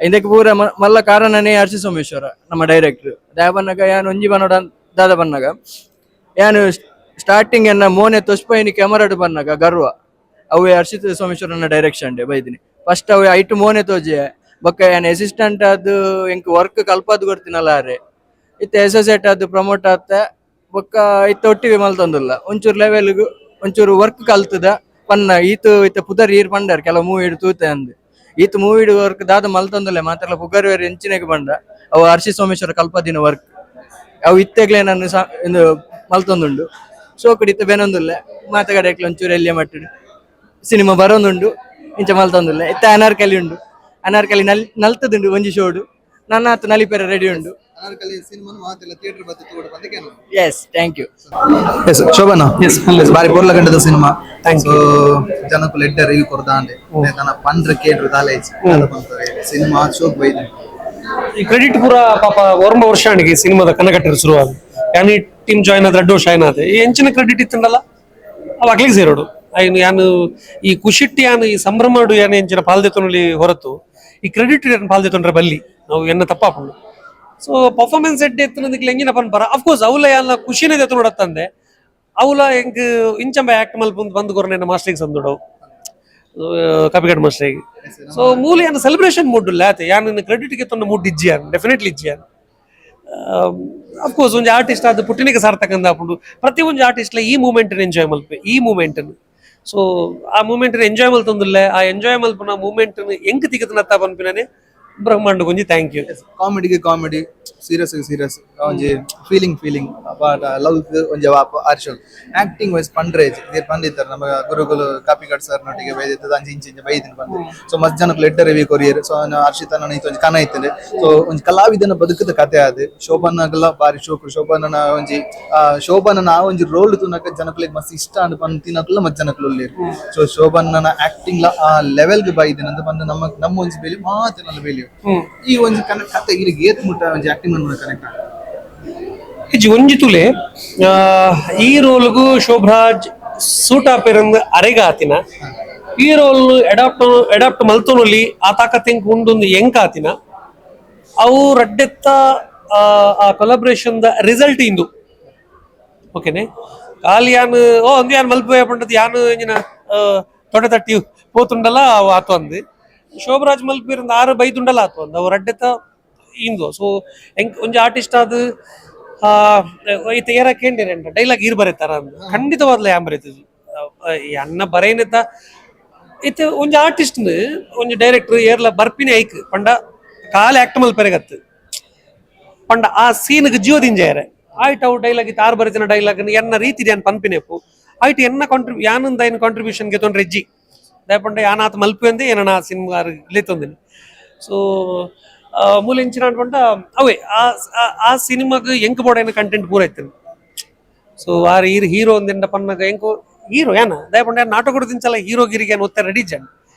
ಇಂದಕ್ಕೆ ಪೂರ ಮಲ್ಲ ಕಾರಣನೇ ಹರ್ಷಿ ಸೋಮೇಶ್ವರ ನಮ್ಮ ಡೈರೆಕ್ಟರ್. ದಾಯ ಬನ್ನಗ ಯಾನ್ ಒಂಜಿ ಬನ್ನೋಡ ದಾದ ಬನ್ನಗ ಯಾನ್ ಸ್ಟಾರ್ಟಿಂಗ್ ಎನ್ನ ಮೋನೆ ತೊಸ್ಪೈನಿ ಕ್ಯಾಮರಾಡ್ ಬನ್ನಗ ಗರ್ವ ಅವೇ ಹರ್ಷಿತ್ ಸೋಮೇಶ್ವರನ ಡೈರೆಕ್ಷನ್ ಬೈದಿನಿ. ಫಸ್ಟ್ ಅವೇ ಐಟು ಮೋನೆ ತೋಜೆ ಬೊಕ್ಕ ಯಾನ್ ಅಸಿಸ್ಟೆಂಟ್ ಆದ್ ಎಂಕ್ ವರ್ಕ್ ಕಲ್ಪಾದ್ ಕೊಡ್ತೀನಲ್ಲ ಅರೆ ಇತ್ತೆ ಅಸೋಸಿಯೇಟ್ ಆದ್ ಪ್ರಮೋಟ್ ಆತ ಬೊಕ್ಕ ಇತ್ತೆ ಒಟ್ಟಿಗೆ ಮಲ್ತೊಂದುಲ್ಲ ಒಂಚೂರು ಲೆವೆಲ್ಗ್ ಒಂಚೂರು ವರ್ಕ್ ಕಲ್ತದ ಪನ್ನ ಈತು ಇತ್ತೆ ಪುದರ್ ಈರ್ ಪಂಡರ್ ಕೆಲವು ಮೂವಿ ತೂತೆ ಅಂದ್ ಈತ ಮೂವಿ ವರ್ಕ್ ದಾದ ಮಲ್ತೊಂದುಲ್ಲ ಮಾತ್ರ ಪುಗರ್ ವೇರ್ ಎಂಚಿನೆಗ್ ಪಂಡ ಅವು ಹರ್ಷಿ ಸೋಮೇಶ್ವರ ಕಲ್ಪದಿನ ವರ್ಕ್ ಅವು ಇತ್ತೆಗ್ಲೇ ನಾನು ಇಂದು ಮಲ್ತೊಂದುಂಡು. ಸೋಕುಡು ಇತ್ತೆ ಬೆನೊಂದುಲ್ಲ ಮಾತಗಡೆಕ್ಲ ಒಂಚೂರು ಎಲ್ಲಿಯ ಮಟ್ಟಿಡು ಸಿನಿಮಾ ಬರೋದುಂಡು ಇಂಚ ಮಲ್ತೊಂದುಲ್ಲ. ಇತ್ತೆ ಅನಾರ್ಕಲಿ ಉಂಡು, ಅನಾರ್ಕಲಿ ನಲ್ತದುಂಡು ಒಂಜಿ ಶೋಡು ನನ್ನ ಆತ ನಲಿಪೆರೆ ರೆಡಿ ಉಂಡು. ಅನಾರ್ಕಲಿ ಸಿನಿಮಾ ಮಾತೆಲ್ಲ ಥಿಯೇಟರ್ ಬತ್ತು ತೂವೊಡು ಪಂದ್. Yes, thank you. Yes Shobhana, ಬಾರಿ ಪೊರ್ಲ ಗಂಟದ ಸಿನಿಮಾ. ಸೊ ಜನಕುಲು ಎಡ್ಡೆ ರಿವ್ಯೂ ಕೊರ್ದಾಂಡೆ ತನ್ನ ಪಂಡ್ರ ಕೇಂದ್ರ ದಾಲೇಜ್ ಸಿನಿಮಾ ಶೋಕ್ ಬೈದೆ. ಈ ಕ್ರೆಡಿಟ್ ಪೂರ ಪಾಪ ಒರ್ಂಬ ವರ್ಷ ಆಂಡ್ ಸಿನಿಮಾದ ಕನಕಟ್ಟರು ಶುರುವಾದ ಯಾನ್ ಈ ಟೀಮ್ ಜಾಯಿನ್ ಆದ್ರೆ ರಡ್ಡು ವರ್ಷ ಏನಾದ ಈ ಎಂಚಿನ ಕ್ರೆಡಿಟ್ ಇತ್ತಂಡಲ್ಲ ಅವ ಅಕ್ಲಿಗೆ ಸೇರೋಡು. ಐನು ಯಾನು ಈ ಖುಷಿಟ್ಟು ಯಾನು ಈ ಸಂಭ್ರಮ ಯಾನು ಎಂಚಿನ ಪಾಲ್ದೆತ್ತೊನಲ್ಲಿ ಹೊರತು ಈ ಕ್ರೆಡಿಟ್ ಯಾನ್ ಪಾಲ್ದೆತ್ತೊಂಡ್ರೆ ಬಲ್ಲಿ ನಾವು ಎನ್ನ ತಪ್ಪಾಪುಂಡು. ಸೊ ಪರ್ಫಾರ್ಮೆನ್ಸ್ ಎಡ್ಡೆ ಎತ್ತನದಕ್ಕೆ ಎಂಗಿನ ಪನ್ಪರ ಅಫ್ಕೋರ್ಸ್ ಅವಲ ಯಾನ ಖುಷಿನೇ ದೆತ್ತು ನೋಡತ್ತಂದೆ ಅವಲ ಎಂಕ್ ಇಂಚಂಬ ಆಕ್ಟ್ ಮಲ್ಪುಂದು ಬಂದು ಕೊರ್ನೆ ಮಾಸ್ಟರ್ಗೆ ಸಂದುಡವು ಕಪಿಗಡ್ ಮಾಸ್ಟರ್ಗೆ. ಸೊ ಮೂಲ ಯಾನ ಸೆಲೆಬ್ರೇಷನ್ ಮೂಡ್ ಇಲ್ಲ ಆತೆ ಯಾನ್ ಕ್ರೆಡಿಟ್ ಗೆ ತೊಂದ ಮೂಡ್ ಇಜ್ಜಿ ಯಾನ್ ಡೆಫಿನೆಟ್ಲಿ ಇಜ್ಜಿ ಯಾನ್. ಅಫ್ಕೋರ್ಸ್ ಒಂಜಿ ಆರ್ಟಿಸ್ಟ್ ಆದ್ ಪುಟ್ಟಿನಿಗೆ ಸಾರ್ಥಕ ಆಪುಂಡು. ಪ್ರತಿ ಒಂಜಿ ಆರ್ಟಿಸ್ಟ್ ಈ ಮೂಮೆಂಟ್ ಎಂಜಾಯ್ ಮಲ್ಪೆ ಈ ಮೂಮೆಂಟ್. ಸೊ ಆ ಮೂಮೆಂಟ್ ಎಂಜಾಯ್ ಮಲ್ತೊಂದುಲ್ಲೆ ಆ ಎಂಜಾಯ್ ಮಲ್ಪುನ ಮೂಮೆಂಟ್ ಎಂಕ್ ತಿಕ್ಕುನತ್ತ ಪನ್ಪಿನೇ ಬ್ರಹ್ಮಾಂಡ ಒಂಜಿ thank you. ಕಾಮಿಡಿಗೆ comedy, serious serious, ಒಂಜಿ feeling feeling, love ಒಂಜಿ ಆರ್ಶಲ್. ಆಕ್ಟಿಂಗ್ ವೈಸ್ ಪಂಡ್ರೇಜ್ ಇದೇರ್ ಪಂದಿತ್ತಾರೆ ನಮ್ಮ ಗುರುಗಳು ಕಾಪಿಕಾಡ್ ಸರ್ ನೊಟ್ಟಿಗೆ ಬೈದಿತ್ತದ ಅಂಚೆ ಇಂಚೆ ಇಂಚೆ ಬೈದಿನ ಬಂದು. ಸೊ ಮಸ್ತ್ ಜನಕ್ಕೆ letter review courier. So Harshita ನನ್ನ ಒಂಜಿ ಕನ ಇತ್ತಂದೆ. ಸೊ ಒಂಜಿ ಕಲಾವಿದನ ಬದುಕದ ಕತೆ ಅದು. ಶೋಭಾನಗಲ ಬಾರಿ ಶೋಕು. ಶೋಭಾನನ ಒಂಜಿ ಶೋಭಾನನ ಆ ಒಂಜಿ ರೋಲ್ ತುನಕ ಜನಕ್ಲೆಗ್ ಮಸ್ತ್ ಇಷ್ಟ ಅಂದ್ ಪಂತಿನಕುಲ ಮಸ್ತ್ ಜನಕ್ಲು ಉಲ್ಲೇರು. ಸೊ ಶೋಭಾನನ ಆಕ್ಟಿಂಗ್ ಲ ಆ ಲೆವೆಲ್ ಗೆ ಬೈದಿನ ಅಂತ ಬಂದು ನಮ್ಮ ನಮ್ಮ ಒಂಜಿ ಬೇಲಿ ಮಾತಿನಲ್ಲ ಬೇಲಿ ಈ ಒಂಜಿ ಕತೆ ಇಲ್ಲಿಗೆ ಏತ್ ಮುಟ್ಟ ಒಂಜಿ ಆಕ್ಟಿಂಗ್ ಕನೆಕ್ಟ್ ಇಜ್ಜಿ ಒಂಜಿ ತುಲೆ ಈ ರೋಲ್ಗೂ ಶೋಭರಾಜ್ ಸೂಟ್ ಆಪೇರಂದು ಅರೆಗ ಆತಿನ ಈ roll adapt adapt ಮಲ್ತೊನೊಲಿ ಆ ತಾಕತ್ ಎಂಕ್ ಉಂಡೊಂದು ಎಂಕ್ ಆತಿನ ಅವು ರಡ್ಡೆತ್ತ ಆ collaboration the result ಇಂದು ಓಕೆನೆ. ಖಾಲಿ ಯಾನ್ ಓ ಅಂದು ಯಾನ್ ಮಲ್ಪುವೆ ಪಂಡದು ಯಾನ್ ಇಂಜಿನ ತೊಡೆ ತಟ್ಟಿ ಪೋತುಂಡಲ ಅವು ಆತು ಅಂದು ಶೋಭರಾಜ್ ಮಲ್ಪಿರಂದು ಆರು ಬೈದುಂಡಲ ಆತು ಅಂದು ಅವು ರಡ್ಡೆತ್ತ ಇಂದು. ಸೊ ಎಂಕ್ ಒಂಜಿ ಆರ್ಟಿಸ್ಟ್ ಆದ್ ಈತ ಏರ ಕೇಂಡಿರೇಂಡ ಡೈಲಾಗ್ ಈರ್ ಬರೀತಾರ ಅಂದ್ ಖಂಡಿತವಾದ್ಲ ಯಾನ್ ಬರೀತಿದ್ವಿ ಈ ಅನ್ನ ಬರೇನಿತ ಇತ್ತೆ ಒಂಜಿ ಆರ್ಟಿಸ್ಟ್ ಒಂಜಿ ಡೈರೆಕ್ಟರ್ ಏರ್ಲ ಬರ್ಪಿನಿ ಐಕ್ ಪಂಡ ಕಾಲಿ ಆಕ್ಟ್ ಮಲ್ಪೆರೆಗತ್ತು ಪಂಡ ಆ ಸೀನ್ಗೆ ಜೀವದಿಂಜಾಯರೆ ಆಯ್ಟ್ ಅವು ಡೈಲಾಗ್ ಇತ್ತು ಆರು ಬರೀತಿನ ಡೈಲಾಗ್ ಎನ್ನ ರೀತಿ ಯಾನ್ ಪನ್ಪಿನೆಪ್ಪು ಆಯ್ಟ್ ಎನ್ನ ಯಾನಂದ ಐನ್ ಕಾಂಟ್ರಿಬ್ಯೂಷನ್ ಗೆತೊಂಡ್ರೆ ಇಜ್ಜಿ ದಾಯೆ ಪಂಡ ಯಾನಾತ್ ಮಲ್ಪು ಅಂದೆ ಏನನ ಆ ಸಿನಿಮಾ ಲೇತೊಂದಿನಿ. ಸೊ ಮೂಲ ಇಂಚಿನ ಪಂಡ ಅವೇ ಆ ಸಿನಿಮಾಗ್ ಎಂಕ್ ಬೋಡೈನ ಕಂಟೆಂಟ್ ಪೂರ ಇತ್ತು. ಸೊ ಆರ್ ಈರ್ ಹೀರೋ ಒಂದೆಂಡ ಪನ್ನಗ ಎಂಕು ಹೀರೋ ಯಾನ ದಾಯೆ ಪಂಡ ನಾಟಕ ತಿಂಚಲ ಹೀರೋ ಗಿರಿಗೆ ಏನ್ ಒತ್ತೆ ರೆಡಿ ಜನ್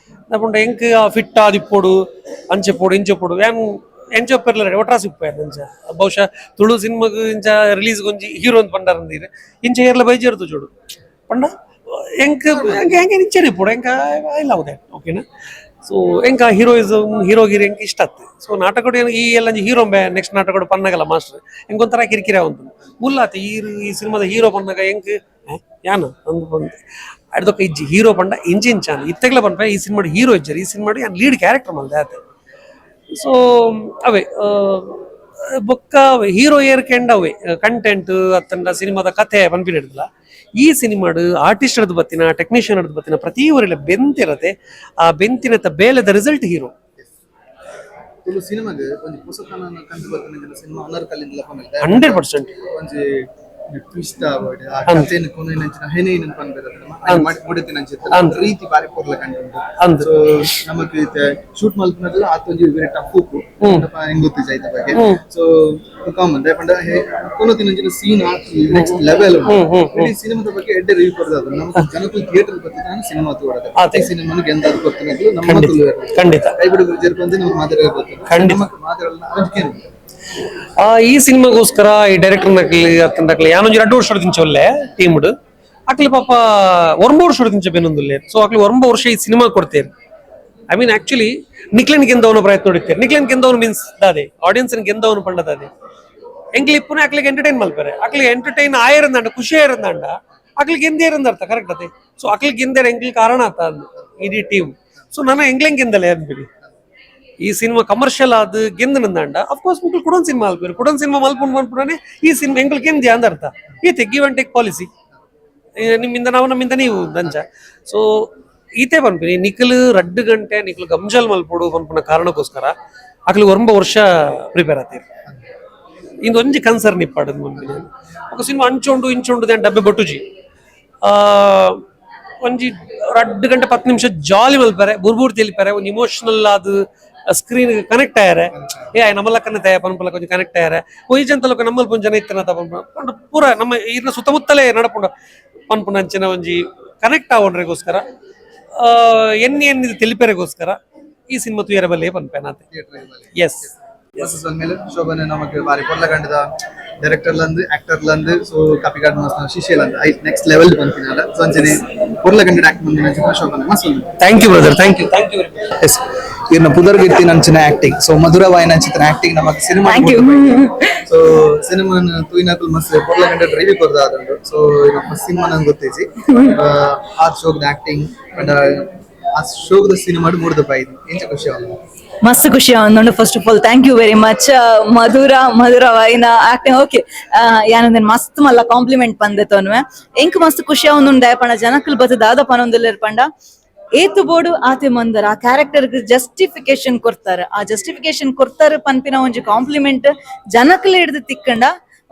ದಾಯೆ ಪಂಡ ಎಂಕ್ ಫಿಟ್ ಆದಿಪ್ಪೊಡು ಅಂಚೆ ಪೋಡು ಇಂಚೆ ಪೋಡು ಯಾನ್ ಎಂಚೆ ಒಪ್ಪೆರ್ಲ ರೆಡಿ ಒಟ್ರಾಸಿ ಉಪ್ಪು ಅಂಚ ಬಹುಶಃ ತುಳು ಸಿನಿಮಾಗ್ ಇಂಚ ರಿಲೀಸ್ ಒಂಜಿ ಹೀರೋ ಅಂತ ಪಂಡಾರಂದೀರ್ ಇಂಚ ಏರ್ಲ ಬೈಜೇರ್ದು ಚೋಡು ಪಂಡ ಎಂಕ್ ಎಂಕ್ ಎಂಕ್ ಇಂಚೆ ಇಪ್ಪೊಡು ಎಂಕ I love that ಓಕೆನಾ. ಸೊ ಎಂಕ ಹೀರೋಯಿಸಮ್ ಹೀರೋಗಿರಿ ಎಂಕ್ ಇಷ್ಟ ಆತು. ಸೊ ನಾಟಕಡು ಈ ಎಲ್ಲ ಹೀರೋ ನೆಕ್ಸ್ಟ್ ನಾಟಕಡು ಪನ್ನಗಲ ಮಾಸ್ಟರ್ ಎಂಕೊಂಥರ ಕಿರಿಕಿರಿ ಉಂಟು ಮುಲ್ಲಾತ ಈ ಈ ಸಿನಿಮಾದ ಹೀರೋ ಪನ್ನಗ ಎಂಕ್ ಯಾನ ಅಂದು ಬಂದು ಅಡ್ದೊಕ್ಕ ಇಜ್ಜಿ ಹೀರೋ ಪಂಡ ಇಂಚಿ ಇಂಚಾನ್ ಇತ್ತೆಗ್ಲ ಪನ್ಪ ಈ ಸಿನಿಮಾಡು ಹೀರೋ ಇಜ್ಜರ್ ಈ ಸಿನಿಮಾಡು ಯಾನ್ ಲೀಡ್ ಕ್ಯಾರೆಕ್ಟರ್ ಮಲ್ದೆ ಆತೆ. ಸೊ ಅವೇ ಬೊಕ್ಕ ಹೀರೋ ಏರ್ ಕೆಂಡ ಅವೇ ಕಂಟೆಂಟ್ ಅತ್ತಂಡ ಸಿನಿಮಾದ ಕಥೆ ಪನ್ಪಿನ ಹಿಡ್ದಲ್ಲ ಈ ಸಿನಿಮಾಡು ಆರ್ಟಿಸ್ಟ್ ಹಿಡ್ದು ಬತ್ತಿನ ಟೆಕ್ನಿಷಿಯನ್ ಹಿಡ್ದು ಬತ್ತಿನ ಪ್ರತಿ ಊರೆಲ್ಲ ಬೆಂತಿರತ್ತೆ ಆ ಬೆಂತಿನತ್ತ ಬೇಲೆದ ರಿಸಲ್ಟ್ ಹೀರೋ. ತುಳು ಸಿನಿಮಾಗ್ ಒಂಜಿ ಪೊಸತನ ಕಂಡು ಬತ್ತಿನ ಸಿನಿಮಾ ಅನಾರ್ಕಲಿಂದಲ ಪನ್ಪೆ 100% ಒಂಜಿ ಟ್ವಿಸ್ಟ್ ಆವಡ್ ಆ ಕಥೆನ್ ಕೊನೆನಂಚಿನ ಹೆನೆಯಿನ ಪನ್ಪೆರ್ ಮುಡಿತಿನಂಚಿನ ರೀತಿ ಬಾರಿ ಪೊರ್ಲ ಕಂಡುಂಡು. ಸೊ ನಮಕ್ ಇತ್ತೆ ಶೂಟ್ ಮಲ್ಪುನಗಲ ಆತ ಒಂಜಿ ವೆರಿ ಟಫ್ ಉಪ್ಪು ಎಂಕ್ ಗೊತ್ತಿಜ್ಜಿ ಐತ ಬಗ್ಗೆ. ಸೊ ಕಾಮನ್ ದಾಯೆ ಪಂಡ ಕೊನೊತಿನಂಚಿನ scene next level ಇಡೀ ಸಿನಿಮಾದ ಬಗ್ಗೆ ಎಡ್ಡೆ ರಿವ್ಯೂ ಕೊರ್ದು ನಮ್ಮ ಜನಕುಲು ಥಿಯೇಟರ್ ಬತ್ತಿನ ಸಿನಿಮಾ ತೂವಡದ ಈ ಸಿನಿಮಾನು ಗೆಂದಾದ್ ಕೊರ್ತನಕ್ಲು ನಮ್ಮ ತುಳುವೆರ್ ಖಂಡಿತ ಕೈಬಿಡು ಗುರ್ಜರ್ ಬಂದು ನಮಗೆ ಮಾತಾಡೋಕೆ ಗೊತ್ತಿಲ್ಲ ಖಂಡಿತ ಮಾತಾಡಲ್ಲ ಅಂಜಿಕೆ. ಈ ಸಿನಿಮಾಗೋಸ್ಕರ ಈ ಡೈರೆಕ್ಟರ್ ನಕ್ಲಿ ಅತ್ತಂಡಕ್ಲಿ ಯಾನೊಂಜಿ ರಡ್ಡು ವರ್ಷ ತಿಂಚ ಒಲ್ಲೆ ಟೀಮ್ಡ್ ಅಕ್ಲಿ ಪಾಪ ಒರ್ಂಬ ವರ್ಷ ತಿಂಚ ಬೆನ್ನೊಂದುಲ್ಲೆ. ಸೊ ಅಕ್ಲಿ ಒರ್ಂಬ ವರ್ಷ ಈ ಸಿನಿಮಾ ಕೊಡ್ತೇನೆ I mean actually ನಿಕ್ಲೆನ್ ಗೆಂದವನು ಪ್ರಯತ್ನ ಹೊಡಿತೇನೆ. ನಿಕ್ಲೆನ್ ಗೆಂದವನು ಮೀನ್ಸ್ ದಾದೆ ಆಡಿಯನ್ಸ್ ಗೆಂದವನು ಪಂಡ ದಾದೆ ಎಂಕ್ಲಿ ಇಪ್ಪುನೆ ಅಕ್ಲಿಗೆ ಎಂಟರ್ಟೈನ್ ಮಲ್ಪೆರೆ ಅಕ್ಲಿ ಎಂಟರ್ಟೈನ್ ಆಯಿರಂದಾಂಡ ಖುಷಿ ಆಯಿರಂದಾಂಡ ಅಕ್ಲಿ ಗೆಂದೇರಂದ ಅರ್ಥ ಕರೆಕ್ಟ್ ಅದೇ. ಸೊ ಅಕ್ಲಿ ಗೆಂದೇರ ಎಂಕ್ಲಿ ಕಾರಣ ಆತ ಅಂದು ಇಡೀ ಟೀಮ್. ಸೊ ನನ್ನ ಎಂಗ್ಲೆಂಗ್ ಗೆಂದಲೆ ಅನ್ಬಿಡಿ ಈ ಸಿನಿಮಾ ಕಮರ್ಷಿಯಲ್ ಆದ್ ಗೆಂದನಂದಾಂಡ ಅಫ್ಕೋರ್ಸ್ ಮುಕ್ಳು ಕುಡೊನ್ ಸಿನಿಮಾ ಅಲ್ಪೇರು ಕುಡೊನ್ ಸಿನಿಮಾ ಮಲ್ಪುನ್ ಮಲ್ಪುನೇ ಈ ಸಿನಿಮಾ ಎಂಗ್ಳು ಗೆಂದ್ಯ ಅಂದ ಅರ್ಥ ಈತೆ give and take policy ನಿಮ್ಮಿಂದ ನಾವು ನಮ್ಮಿಂದ ನೀವು ದಂಚ. ಸೊ ಈತೆ ಪನ್ಪಿನಿ ನಿಖಲ್ ರಡ್ಡು ಗಂಟೆ ನಿಖಲ್ ಗಂಜಲ್ ಮಲ್ಪೊಡು ಪನ್ಪುನ ಕಾರಣಕ್ಕೋಸ್ಕರ ಅಕ್ಲು ಒರ್ಂಬ ವರ್ಷ ಪ್ರಿಪೇರ್ ಆತೀರಿ ಇಂದು ಒಂಜಿ ಕನ್ಸರ್ನ್ ಇಪ್ಪಾಡದು ಪನ್ಪಿನಿ ఒక ಸಿನಿಮಾ ಅಂಚೊಂಡು ಇಂಚೊಂಡು ದಾನ್ ಡಬ್ಬೆ ಬೊಟ್ಟುಜಿ ಒಂಜಿ ರಡ್ಡು ಗಂಟೆ 10 ನಿಮಿಷ ಜಾಲಿ ಮಲ್ಪರೆ ಬುರ್ಬುರ್ ತಿಳಿಪರೆ ಒಂಜಿ ಇಮೋಷನಲ್ ಆದ್ ಸ್ಕ್ರೀನ್ ಕನೆಕ್ಟ್ ಆಯಾರೆ ಏ ನಮ್ಮಲ್ಲಕ್ಕನ್ನ ತಯ ಪನ್ಪಲ ಕೊಂಚ ಕನೆಕ್ಟ್ ಆಯಾರೆ ಒಯ್ಜಂತಲಕ ನಮ್ಮಲ್ ಪುಂಜನ ಇತ್ತನ ಪಂಡ ಪೂರ ನಮ್ಮ ಇರ್ನ ಸುತ್ತಮುತ್ತಲೇ ನಡಪುಂಡ ಪನ್ಪುನ ಅಂಚಿನ ಒಂಜಿ ಕನೆಕ್ಟ್ ಆವೊಂಡ್ರೆಗೋಸ್ಕರ ಎನ್ನಿ ಎನ್ನಿ ತಿಳಿಪೆರೆಗೋಸ್ಕರ ಈ ಸಿನಿಮಾ ತುಯರ ಬಲ್ಲೆ ಪನ್ಪೆ ನಾತೆ. ಎಸ್ ಮೇಲೆ ಶೋಭನೆ ನಮಗೆ ಬಾರಿ ಪೊರ್ಲ ಕಂಡದ ಡೈರೆಕ್ಟರ್ ಲಂದು ಆಕ್ಟರ್ ಲಂದು ಸೊ ಕಾಪಿಕಾಡ್ ಮಸ್ತ್ ಶಿಷ್ಯ ಲಂದು I next level ಬಂತಿನಲ್ಲ. So ಅಂಚನೆ ಪೊರ್ಲ ಕಂಡ ಆಕ್ಟ್ ಮುಂದಿನ ಶೋಭನೆ ಮಸ್ತ್. Thank you brother, thank you, thank you. Yes ಇರ್ನ ಪುದರ್ಗಿತ್ತಿ ನಂಚಿನ ಆಕ್ಟಿಂಗ್ ಸೊ ಮಧುರವಾಯಿನ ಅಂಚಿನ ಆಕ್ಟಿಂಗ್ ನಮಕ್ cinema. So cinema ತೂಯಿನಕುಲು ಮಸ್ತ್ ಪೊರ್ಲ ಕಂಡ ರಿವ್ಯೂ ಕೊರ್ದು ಆದುಂಡು. ಸೊ ಫಸ್ಟ್ ಸಿನಿಮಾ ನಂಗೆ ಗೊತ್ತಿಜ್ಜಿ ಆ ಶೋಕ್ದ ಆಕ್ಟಿಂಗ್ ಅಂಡ್ ಆ ಶೋಕ್ದ ಸಿನಿಮಾ ಮೂಡ್ದ ಬಾಯ್ದು ಎಂಚ ಖುಷಿ ಆವೊಂದು ಮಸ್ತ್ ಖುಷಿ ಆವೊಂದುಂಡು. First of all thank you very much. ಮಧುರವಾಯಿನ acting okay ಯಾನಂದ್ರೆ ಮಸ್ತ್ ಮಲ್ಲ ಕಾಂಪ್ಲಿಮೆಂಟ್ ಬಂದೆ ತೋನ್ವೆ ಎಂಕ್ ಮಸ್ತ್ ಖುಷಿ ಆವೊಂದುಂಡು. ದಯಪಂಡ ಜನಕುಲು ಬತ್ತು ದಾದ ಪನೊಂದುಲ್ಲೆರ್ ಪಂಡ ಏತು ಬೋಡು ಆತೆ ಮಂದರ ಆ ಕ್ಯಾರೆಕ್ಟರ್ ಜಸ್ಟಿಫಿಕೇಶನ್ ಕೊಡ್ತಾರೆ. ಆ ಜಸ್ಟಿಫಿಕೇಶನ್ ಕೊಡ್ತಾರೆ ಪನ್ಪಿನ ಒಂಜಿ ಕಾಂಪ್ಲಿಮೆಂಟ್ ಜನಕ್ಲೆ ಹಿಡ್ದು ತಿಕ್ಕಂಡ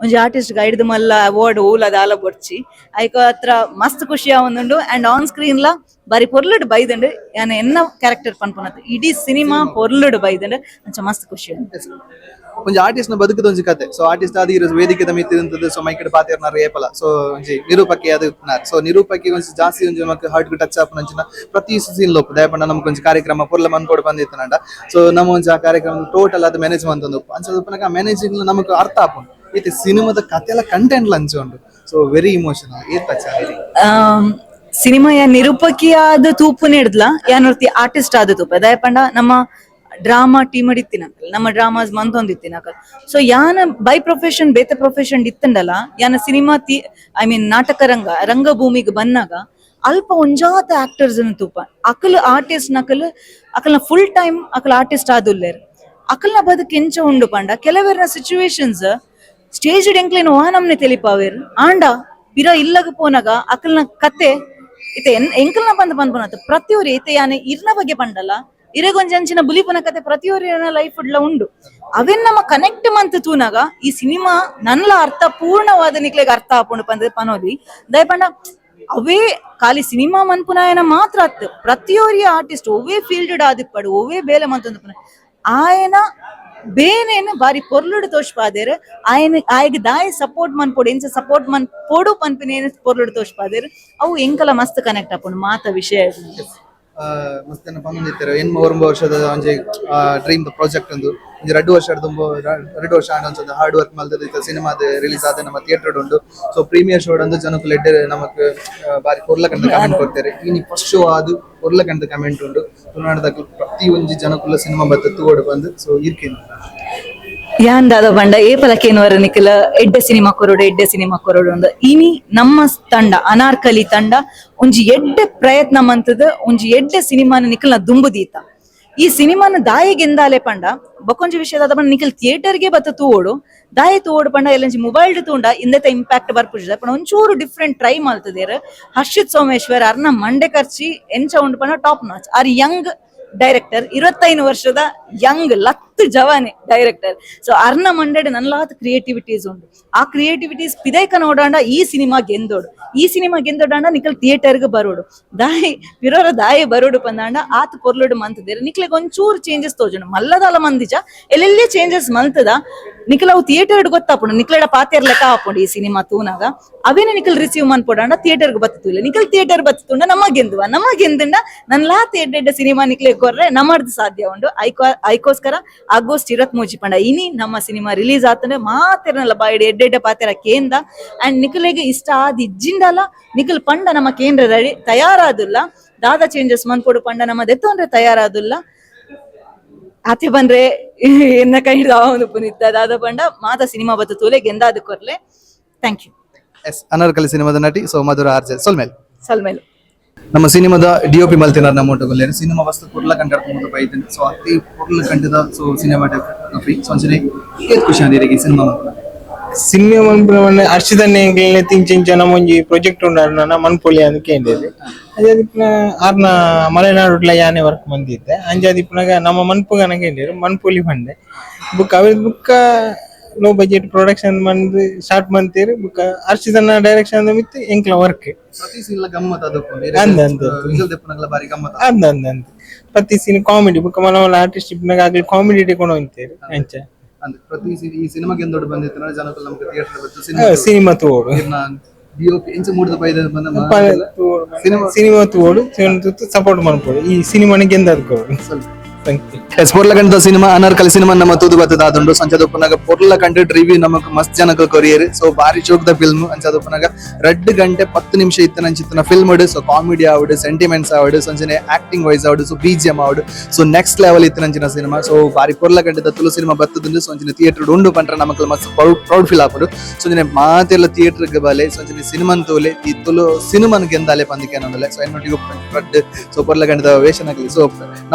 ಒಂಜಿ ಆರ್ಟಿಸ್ಟ್ ಗೈಡ್ ಮಲ್ಲ ಅವಾರ್ಡ್ ಓಲ ದಾಲ ಬೊಡ್ಚಿ ಐಕ ಹತ್ರ ಮಸ್ತ್ ಖುಷಿ ಆವೊಂದುಂಡು. And on screen ಲಾ ಬಾರಿ ಪೊರ್ಲುಡು ಬೈದಂಡು ಯಾನ ಎನ್ನ ಕ್ಯಾರೆಕ್ಟರ್ ಪನ್ಪುನತ್ ಇಡೀ ಸಿನಿಮಾ ಪೊರ್ಲುಡು ಬೈದಂಡು ಅಂಚ ಮಸ್ತ್ ಖುಷಿ ಉಂಡು. ಒಂಜಿ ಆರ್ಟಿಸ್ಟ್ ನ ಬದುಕದ ಒಂಜಿ ಕತೆ. ಸೊ ಆರ್ಟಿಸ್ಟ್ ಆದಿ ವೇದಿಕೆದ ಮಿತ್ತಿರುಂತದ್ದು. ಸೊ ಮೈಕಡ್ ಪಾತೆರ್ನಾರ್ ಏಪಲ. ಸೊ ಒಂಜಿ ನಿರೂಪಕಿ ಅದು ಸೊ ನಿರೂಪಕಿ ಒಂಜಿ ಜಾಸ್ತಿ ಒಂಜಿ ನಮಕ್ ಹಾರ್ಟ್ ಟಚ್ ಆಪುನಂಚಿನ ಪ್ರತಿ ಸೀನ್ ಲೋಪ ದಯಪಂಡ ನಮಕ್ ಒಂಜಿ ಕಾರ್ಯಕ್ರಮ ಪೊರ್ಲ ಮನ್ಕೋಡ್ ಬಂದಿತ್ತನಂಡ. ಸೊ ನಮ್ಮ ಒಂಜಿ ಆ ಕಾರ್ಯಕ್ರಮ ಟೋಟಲ್ ಅದು ಮ್ಯಾನೇಜ್ ಮಂತೊಂದು ಅಂಚ ಉಪ್ಪುನಗ ಆ ಮ್ಯಾನೇಜಿಂಗ್ ನಮಕ್ ಅರ್ಥ ಆಪುಂಡು. ಇತ್ತೆ ಸಿನಿಮಾದ ಕತೆಲ ಕಂಟೆಂಟ್ ಲಂಚ ಉಂಡು. So very emotional ಏತ್ ಟಚ್ ಆಗಿದೆ. ಸಿನಿಮಾ ಯಾ ನಿರೂಪಕಿ ಆದ ತೂಪು ಹಿಡ್ದ್ಲ ಯಾನೊರ್ತಿ ಆರ್ಟಿಸ್ಟ್ ಆದ ತೂಪ ದಯಪಂಡ ನಮ್ಮ ಡ್ರಾಮಾ ಟೀಮ್ ಇತ್ತಿನಕಲ್ ನಮ್ಮ ಡ್ರಾಮಾಸ್ ಮಂತೊಂದಿತ್ತಿನಕಲ್. ಸೊ ಯಾನ ಬೈ ಪ್ರೊಫೆಷನ್ ಬೇತೆ ಪ್ರೊಫೆಷನ್ ಇತ್ತಂಡಲ ಯಾನ cinema I mean ನಾಟಕ ರಂಗ ರಂಗಭೂಮಿಗೆ ಬಂದಾಗ ಅಲ್ಪ ಒಂಜಾತ ಆಕ್ಟರ್ಸ್ ತೂಪ ಅಕಲ್ ಆರ್ಟಿಸ್ಟ್ ನಕಲ್ ಅಕಲ್ನ ಫುಲ್ ಟೈಮ್ ಅಕಲ್ ಆರ್ಟಿಸ್ಟ್ ಆದುಲ್ಲೇರ್ ಅಕಲ್ನ ಬದುಕು ಎಂಚ ಉಂಡು ಪಂಡ ಕೆಲವೆರ್ನ ಸಿಚುವೇಶನ್ಸ್ ಸ್ಟೇಜ್ ಎಂಕ್ಲೇನು ವಾ ನಮ್ನೆ ತೆಲಿಪಾವೇರ್ ಆಂಡ ಪಿರ ಇಲ್ಲಗ ಪೋನಾಗ ಅಕಲ್ನ ಕತೆ ಇತ್ತೆ ಎಂಕಲ್ನ ಬಂದ್ ಪನ್ಪುನತ್ ಪ್ರತಿಯೊರಿ ಇತ್ತೆ ಯಾನ ಇರ್ನ ಬಗ್ಗೆ ಪಂಡಲ್ಲ ಇರೆಗೊಂಜಂಚಿನ ಬುಲಿಪುನ ಕತೆ ಪ್ರತಿಯೊರಿನ ಲೈಫ್ ಉಡ್ಲ ಉಂಡು. ಅವೆನ್ ನಮ್ಮ ಕನೆಕ್ಟ್ ಮಂತ್ ತೂನಾಗ ಈ ಸಿನಿಮಾ ನನ್ಲ ಅರ್ಥ ಪೂರ್ಣವಾದ ನಿಕ್ಲೆಗ್ ಅರ್ಥ ಆಪುಂಡು ಪಂದ್ ಪನೋಲಿ. ದಯಪಂಡ ಅವೇ ಖಾಲಿ ಸಿನಿಮಾ ಮನ್ಪುನಾಯನ ಮಾತ್ರ ಅತ್ ಪ್ರತಿಯೊರಿ ಆರ್ಟಿಸ್ಟ್ ಒವ್ವೇ ಫೀಲ್ಡ್ ಆದಿಪ್ಪಡು ಒವ್ವೇ ಬೇಲೆ ಮಂತೊಂದು ಆಯನ ಬೇನೇನು ಬಾರಿ ಪೊರ್ಲುಡು ತೋಷ್ಪಾದೇರ್ ಆಯನ ಆಯಗ್ ದಾಯ ಸಪೋರ್ಟ್ ಮನ್ಪೊಡು ಎಂಚ ಸಪೋರ್ಟ್ ಮನ್ ಪೊಡು ಪನ್ಪಿನೇನು ಪೊರ್ಲುಡು ತೋಷ್ಪಾದೇರ್ ಅವು ಎಂಕಲ ಮಸ್ತ್ ಕನೆಕ್ಟ್ ಆಪುಂಡು ಮಾತ ವಿಷಯ. ಮಸ್ತ್ ಪಂದಿತ್ತೆರ್ ಎನ್ಮ ಒರಂಬ ವರ್ಷದ ಒಂಜಿ ಡ್ರೀಮ್ ಪ್ರಾಜೆಕ್ಟ್ ಒಂದು ಒಂಜಿ 2 ವರ್ಷ ದುಂಬು 2 ವರ್ಷ ಆಂಡ ಒಂಜಿ ಹಾರ್ಡ್ ವರ್ಕ್ ಮಲ್ತದ ಇತ್ತ ಸಿನಿಮಾದ ರಿಲೀಸ್ ಆದ ನಮ್ಮ ಥಿಯೇಟರ್ ಉಂಡು. So premiere show ಅಂದು ಜನಕ್ಕುಲು ಎಡ್ಡೆ ನಮಕ್ ಬಾರಿ ಪೊರ್ಲ ಕಂಡ ಕಮೆಂಟ್ ಕೊಡ್ತಾರೆ. ಇನಿ ಫಸ್ಟ್ ಶೋ ಆದ್ ಪೊರ್ಲ ಕಂಡ ಕಮೆಂಟ್ ಉಂಡು. ತುಳುನಾಡದ ಪ್ರತಿ ಒಂಜಿ ಜನಕ್ಕುಲ ಸಿನಿಮಾ ಬತ್ತ ತೂವೊಡು ಬಂದು. ಸೊ ಇರ್ಕೇನು ಯಾನ್ ದಾದ ಪಂಡ ಏಪಲಕೇನುವರ ನಿಖಿಲ ಎಡ್ಡೆ ಸಿನಿಮಾ ಕೊರೊಡು ಎಡ್ಡೆ ಸಿನಿಮಾ ಕೊರೊಡು ಅಂದ್ ಇನಿ ನಮ್ಮ ತಂಡ ಅನಾರ್ಕಲಿ ತಂಡ ಒಂಜಿ ಎಡ್ಡೆ ಪ್ರಯತ್ನ ಮಂತದ ಒಂಜಿ ಎಡ್ಡೆ ಸಿನಿಮಾನ ನಿಖಲ್ನ ದುಂಬುದೀತ. ಈ ಸಿನಿಮಾನ ದಾಯೆಗೆಂದಾಲೆ ಪಂಡ ಬೊಕೊಂಜಿ ವಿಷಯದಾದ ಪಂಡ ನಿಖಲ್ ಥಿಯೇಟರ್ಗೆ ಬತ್ತ ತೂವೊಡು ದಾಯೆ ತೂವೊಡು ಪಂಡ ಎಲ್ಲಂಜಿ ಮೊಬೈಲ್ ತೂಂಡ ಇಂದೆತ ಇಂಪ್ಯಾಕ್ಟ್ ಬರ್ಪುಜ ಪಂಡ ಒಂಚೂರು ಡಿಫ್ರೆಂಟ್ ಟ್ರೈ ಮಲ್ತದೇರ್. ಹರ್ಷಿತ್ ಸೋಮೇಶ್ವರ್ ಅರ್ನ ಮಂಡೆ ಖರ್ಚಿ ಎಂಚ ಉಂಡು ಪಂಡ top notch are Young director 25 ವರ್ಷದ ಯಂಗ್ ಲತ್ ಜವಾನೆ ಡೈರೆಕ್ಟರ್. ಸೊ ಅರ್ನ ಮಂಡೆಡ್ ನಲ್ಲಾತ್ ಕ್ರಿಯೇಟಿವಿಟೀಸ್ ಉಂಡು. ಆ ಕ್ರಿಯೇಟಿವಿಟೀಸ್ ಪಿದೈಕ ನೋಡಾಂಡ ಈ ಸಿನಿಮಾ ಗೆಂದೋಡು ಈ ಸಿನಿಮಾ ಗೆಂದೋಡಾಂಡ ನಿಖಲ್ ಥಿಯೇಟರ್ಗೆ ಬರೋಡು ದಾಯಿ ಪಿರೋರ ದಾಯಿ ಬರೋಡು ಪಂದಾಂಡ ಆತ್ ಪೊರ್ಲುಡು ಮಂತದೇರು ನಿಕ್ಲೆಗ್ ಒಂಚೂರು ಚೇಂಜಸ್ ತೋಜುಂಡು ಮಲ್ಲದಾಲ ಮಂದಿಜ ಎಲ್ಲೆಲ್ಲೇ ಚೇಂಜಸ್ ಮಲ್ತದ ನಿಖಲ್ ಅವು ಥಿಯೇಟರ್ ಗೊತ್ತಾಪುಂಡು ನಿಕ್ಲೆಡ ಪಾತೆರ್ ಲೆಕ್ಕ ಆಪುಂಡು ಈ ಸಿನಿಮಾ ತೂನಾಗ ಅವೇನೆ ನಿಖಲ್ ರಿಸೀವ್ ಮನ್ಪೊಡಾಂಡ ಥಿಯೇಟರ್ಗೆ ಬತ್ತುಲ್ಲ ನಿಖಲ್ ಥಿಯೇಟರ್ ಬತ್ತುಂಡ ನಮ್ಮ ಗೆಂದುವ ನಮ್ಮ ಗೆಂದಂಡ ನನ್ಲಾ ಥಿಯೇಟರ್ ಸಿನಿಮಾ ನಿಕ್ಲೆ ಕೊರ್ರೆ ನಮ್ಮರ್ದು ಸಾಧ್ಯ ಉಂಡು. ಐಕೋಸ್ಕರ ಆಗಸ್ಟ್ 23 ಪಂಡ ಇನಿ ನಮ್ಮ ಸಿನಿಮಾ ರಿಲೀಸ್ ಆತಂದ್ರೆ ಮಾತೆರ್ನಲ್ಲ ಬಾಯಿಡ್ ಎಡ್ಡೆಡ್ಡೆ ಪಾತೆರ ಕೇಂದ ಅಂಡ್ ನಿಖಲೆಗೆ ಇಷ್ಟ ಆದ ಇಜ್ಜಿಂಡಲ ನಿಖಲ್ ಪಂಡ ನಮ್ಮ ಕೇಂದ್ರ ರೆಡಿ ತಯಾರಾದುಲ್ಲ ದಾದಾ ಚೇಂಜಸ್ ಮನ್ಪೊಡು ಪಂಡ ನಮ್ಮ ದೆತ್ತೊಂದ್ರೆ ತಯಾರಾದುಲ್ಲ ಆತೆ ಬಂದ್ರೆ ಎನ್ನ ಕೈ ಹಿಡಿದು ಪುನಿತ್ತ ದಾದಾ ಪಂಡ ಮಾತ ಸಿನಿಮಾ ಬತ್ತ ತೂಲೆ ಗೆಂದಾದ ಕೊರ್ಲೆ. Thank you. S Anarkali ಸಿನಿಮಾದ ನಟಿ ಸೊ ಮಧುರ ಆರ್ಜೆ ಸೊಲ್ಮೇಲೆ ಸೊಲ್ಮೇಲೆ ನಮ್ಮ ಸಿನಿಮಾದ ಡಿಒಪಿ ಮಲ್ತಿನಾರ್ ನಮ್ಮ ಒಟ್ಟುಗುಲ್ಲೇರು ಸಿನಿಮಾ ವಸ್ತು ಪೊರ್ಲ ಕಂಡ ಬೈದಿನ. ಸೊ ಅತಿ ಪೊರ್ಲ ಕಂಡದ so cinematography so ಅಂಚನೆ ಏತ್ ಖುಷಿ ಆಂಡ್ ಈ ಸಿನಿಮಾ ಸಿನಿಮಾ ಮನ್ಪುನ ಹರ್ಷಿತನ್ನೇ ತಿಂಚಿಂಚ ನಮ್ಮ ಒಂಜಿ ಪ್ರಾಜೆಕ್ಟ್ ಉಂಡು ಅರ್ನ ಮನ್ಪೊಲಿ ಅಂದ್ ಕೇಂದಿದೆ ಅಂಜಾದಿಪ್ಪುನ ಆರ್ನ ಮಲೆನಾಡುಡ್ಲ ಯಾನೆ ವರ್ಕ್ ಮಂದಿದ್ದೆ ಅಂಜಾದಿಪ್ಪುನಾಗ ನಮ್ಮ ಮನ್ಪುಗನ ಕೇಂದಿರು ಮನ್ಪೊಲಿ ಬಂದೆ ಬುಕ್ ಅವ ಬುಕ್ಕ low budget production ಮಂದ್ ಸ್ಟಾರ್ಟ್ ಮಂತೀರು ಬುಕ್ಕ ಹರ್ಷಿತನ ಡೈರೆಕ್ಷನ್ ಮಿತ್ ಎಂಕ್ಲ ವರ್ಕ್ ಪ್ರತಿ ಸೀನ್ ಗಮ್ಮತ್ ಅದು ಅಂದ್ ಅಂದ್ ಬಾರಿ ಗಮ್ಮತ್ ಅಂದ್ ಅಂದ್ ಅಂದ್ ಪ್ರತಿ ಸೀನ್ ಕಾಮಿಡಿ ಬುಕ್ಕ ಮಲ ಆರ್ಟಿಸ್ಟ್ ಇಪ್ಪನಾಗ ಆಗ್ಲಿ ಕಾಮಿಡಿ ಇಟ್ಕೊಂಡು ಹೋಗ್ತೀರಿ ಅಂಚ ಅಂದ್ ಪ್ರತಿ ಈ ಸಿನಿಮಾಗೆ ದೊಡ್ಡ ಬಂದಿತ್ತು ಜನಕ್ಕೂ ನಮಗೆ ಥಿಯೇಟರ್ ಬಂತು ಸಿನಿಮಾ ತೋಡು ಡಿಒಪಿ ಇಂಚ ಮೂಡ್ದ ಬೈದ ಬಂದ ಸಿನಿಮಾ ತೋಡು ಸಪೋರ್ಟ್ ಮಾಡ್ಬೋದು ಈ ಸಿನಿಮಾನ ಗೆಂದಾದ ಎಸ್ ಪೊರ್ಲ ಕಂಡದ ಸಿನಿಮಾ ಅನಾರ್ಕಲಿ ಸಿನಿಮಾ ನಮ್ಮ ತೂದು ಬತ್ತದ ಆದುಂಡು ಸಂಚದ ಪೊರ್ಲ ಕಂಡು ರಿವ್ಯೂ ನಮಕ್ ಮಸ್ತ್ ಜನಕ್ಕೆ ಕೊರಿಯರ್. ಸೊ ಬಾರಿ ಚೋಕ್ದ ಫಿಲ್ಮ್ ಅಂಚದ 2 ಗಂಟೆ 10 ನಿಮಿಷ ಇತ್ತನ ಅಂಚಿತ್ತನ film so comedy ಆವಡು sentiments ಆವಡು ಸಂಜನೆ acting wise ಆವಡು so BGM ಆವಡು so next level ಇತ್ತನಂಚಿನ cinema. So ಬಾರಿ ಪೊರ್ಲ ಕಂಡದ ತುಳು ಸಿನಿಮಾ ಬತ್ತದುಂಡು ಸೊ ಅಂಚಿನ ಥಿಯೇಟರ್ ಉಂಡು ಪಂಡ್ರೆ ನಮಕ್ ಮಸ್ತ್ ಪ್ರೌಡ್ ಫೀಲ್ ಆಪುಂಡು. ಸೊ ಅಂಚನೆ ಮಾತೆಲ್ಲ ಥಿಯೇಟರ್ ಬಾಲೆ ಸೊ ಅಂಚನೆ ಸಿನಿಮಾನ್ ತೋಲೆ ಈ ತುಳು ಸಿನಿಮಾನ್ ಗೆಂದಾಲೆ ಪಂದಿಕೆ ಅನ್ನೋದಲ್ಲ. ಸೊ ಎನ್ನೊಟ್ಟಿಗೆ ಸೊ ಪೊರ್ಲ ಕಂಡದ ವೇಷನ್ ಆಗಲಿ ಸೊ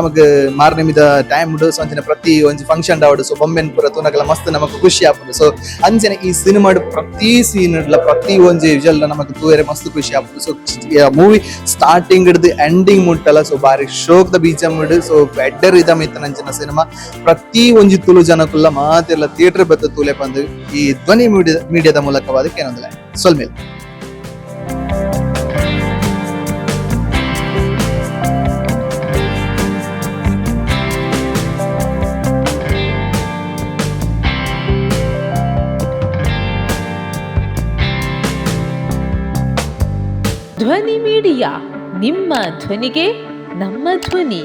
ನಮಗ್ ಮಾರ್ನಿಂಗ್ ಪಾರ್ನಿಮಿದ ಟೈಮ್ ಸೊ ಅಂಚಿನ ಪ್ರತಿ ಒಂಜಿ ಫಂಕ್ಷನ್ ಆವಡ್, ಸೊ ಬೊಂಬೆನ್ ಪೂರ ತೂನಗಲ ಮಸ್ತ್ ನಮಕ್ ಖುಷಿ ಆಪುಂಡು. ಸೊ ಅಂಚನೆ ಈ ಸಿನಿಮಾಡ್ ಪ್ರತಿ ಸೀನ್ ಪ್ರತಿ ಒಂಜಿ ವಿಜುವಲ್ ನಮಕ್ ತೂಯರೆ ಮಸ್ತ್ ಖುಷಿ ಆಪುಂಡು. ಸೊ ಮೂವಿ ಸ್ಟಾರ್ಟಿಂಗ್ ಹಿಡ್ದು ಎಂಡಿಂಗ್ ಮುಟ್ಟಲ ಸೊ ಬಾರಿ ಶೋಕ್ದ ಬೀಜಮ್ ಸೊ ಬೆಡ್ಡರ್ ರಿದಮ್ ಇತ್ತನಂಚಿನ ಸಿನಿಮಾ. ಪ್ರತಿ ಒಂಜಿ ತುಳು ಜನಕುಲ್ಲ ಮಾತೆಲ್ಲ ಥಿಯೇಟರ್ ಬತ್ತ ತೂಲೆ ಪಂದು ಈ ಧ್ವನಿ ಮೀಡಿಯಾದ ಮೂಲಕವಾದ ಏನೊಂದಿಲ್ಲ ಸೊಲ್ಮೇಲ್. ಧ್ವನಿ ಮೀಡಿಯಾ, ನಿಮ್ಮ ಧ್ವನಿಗೆ ನಮ್ಮ ಧ್ವನಿ.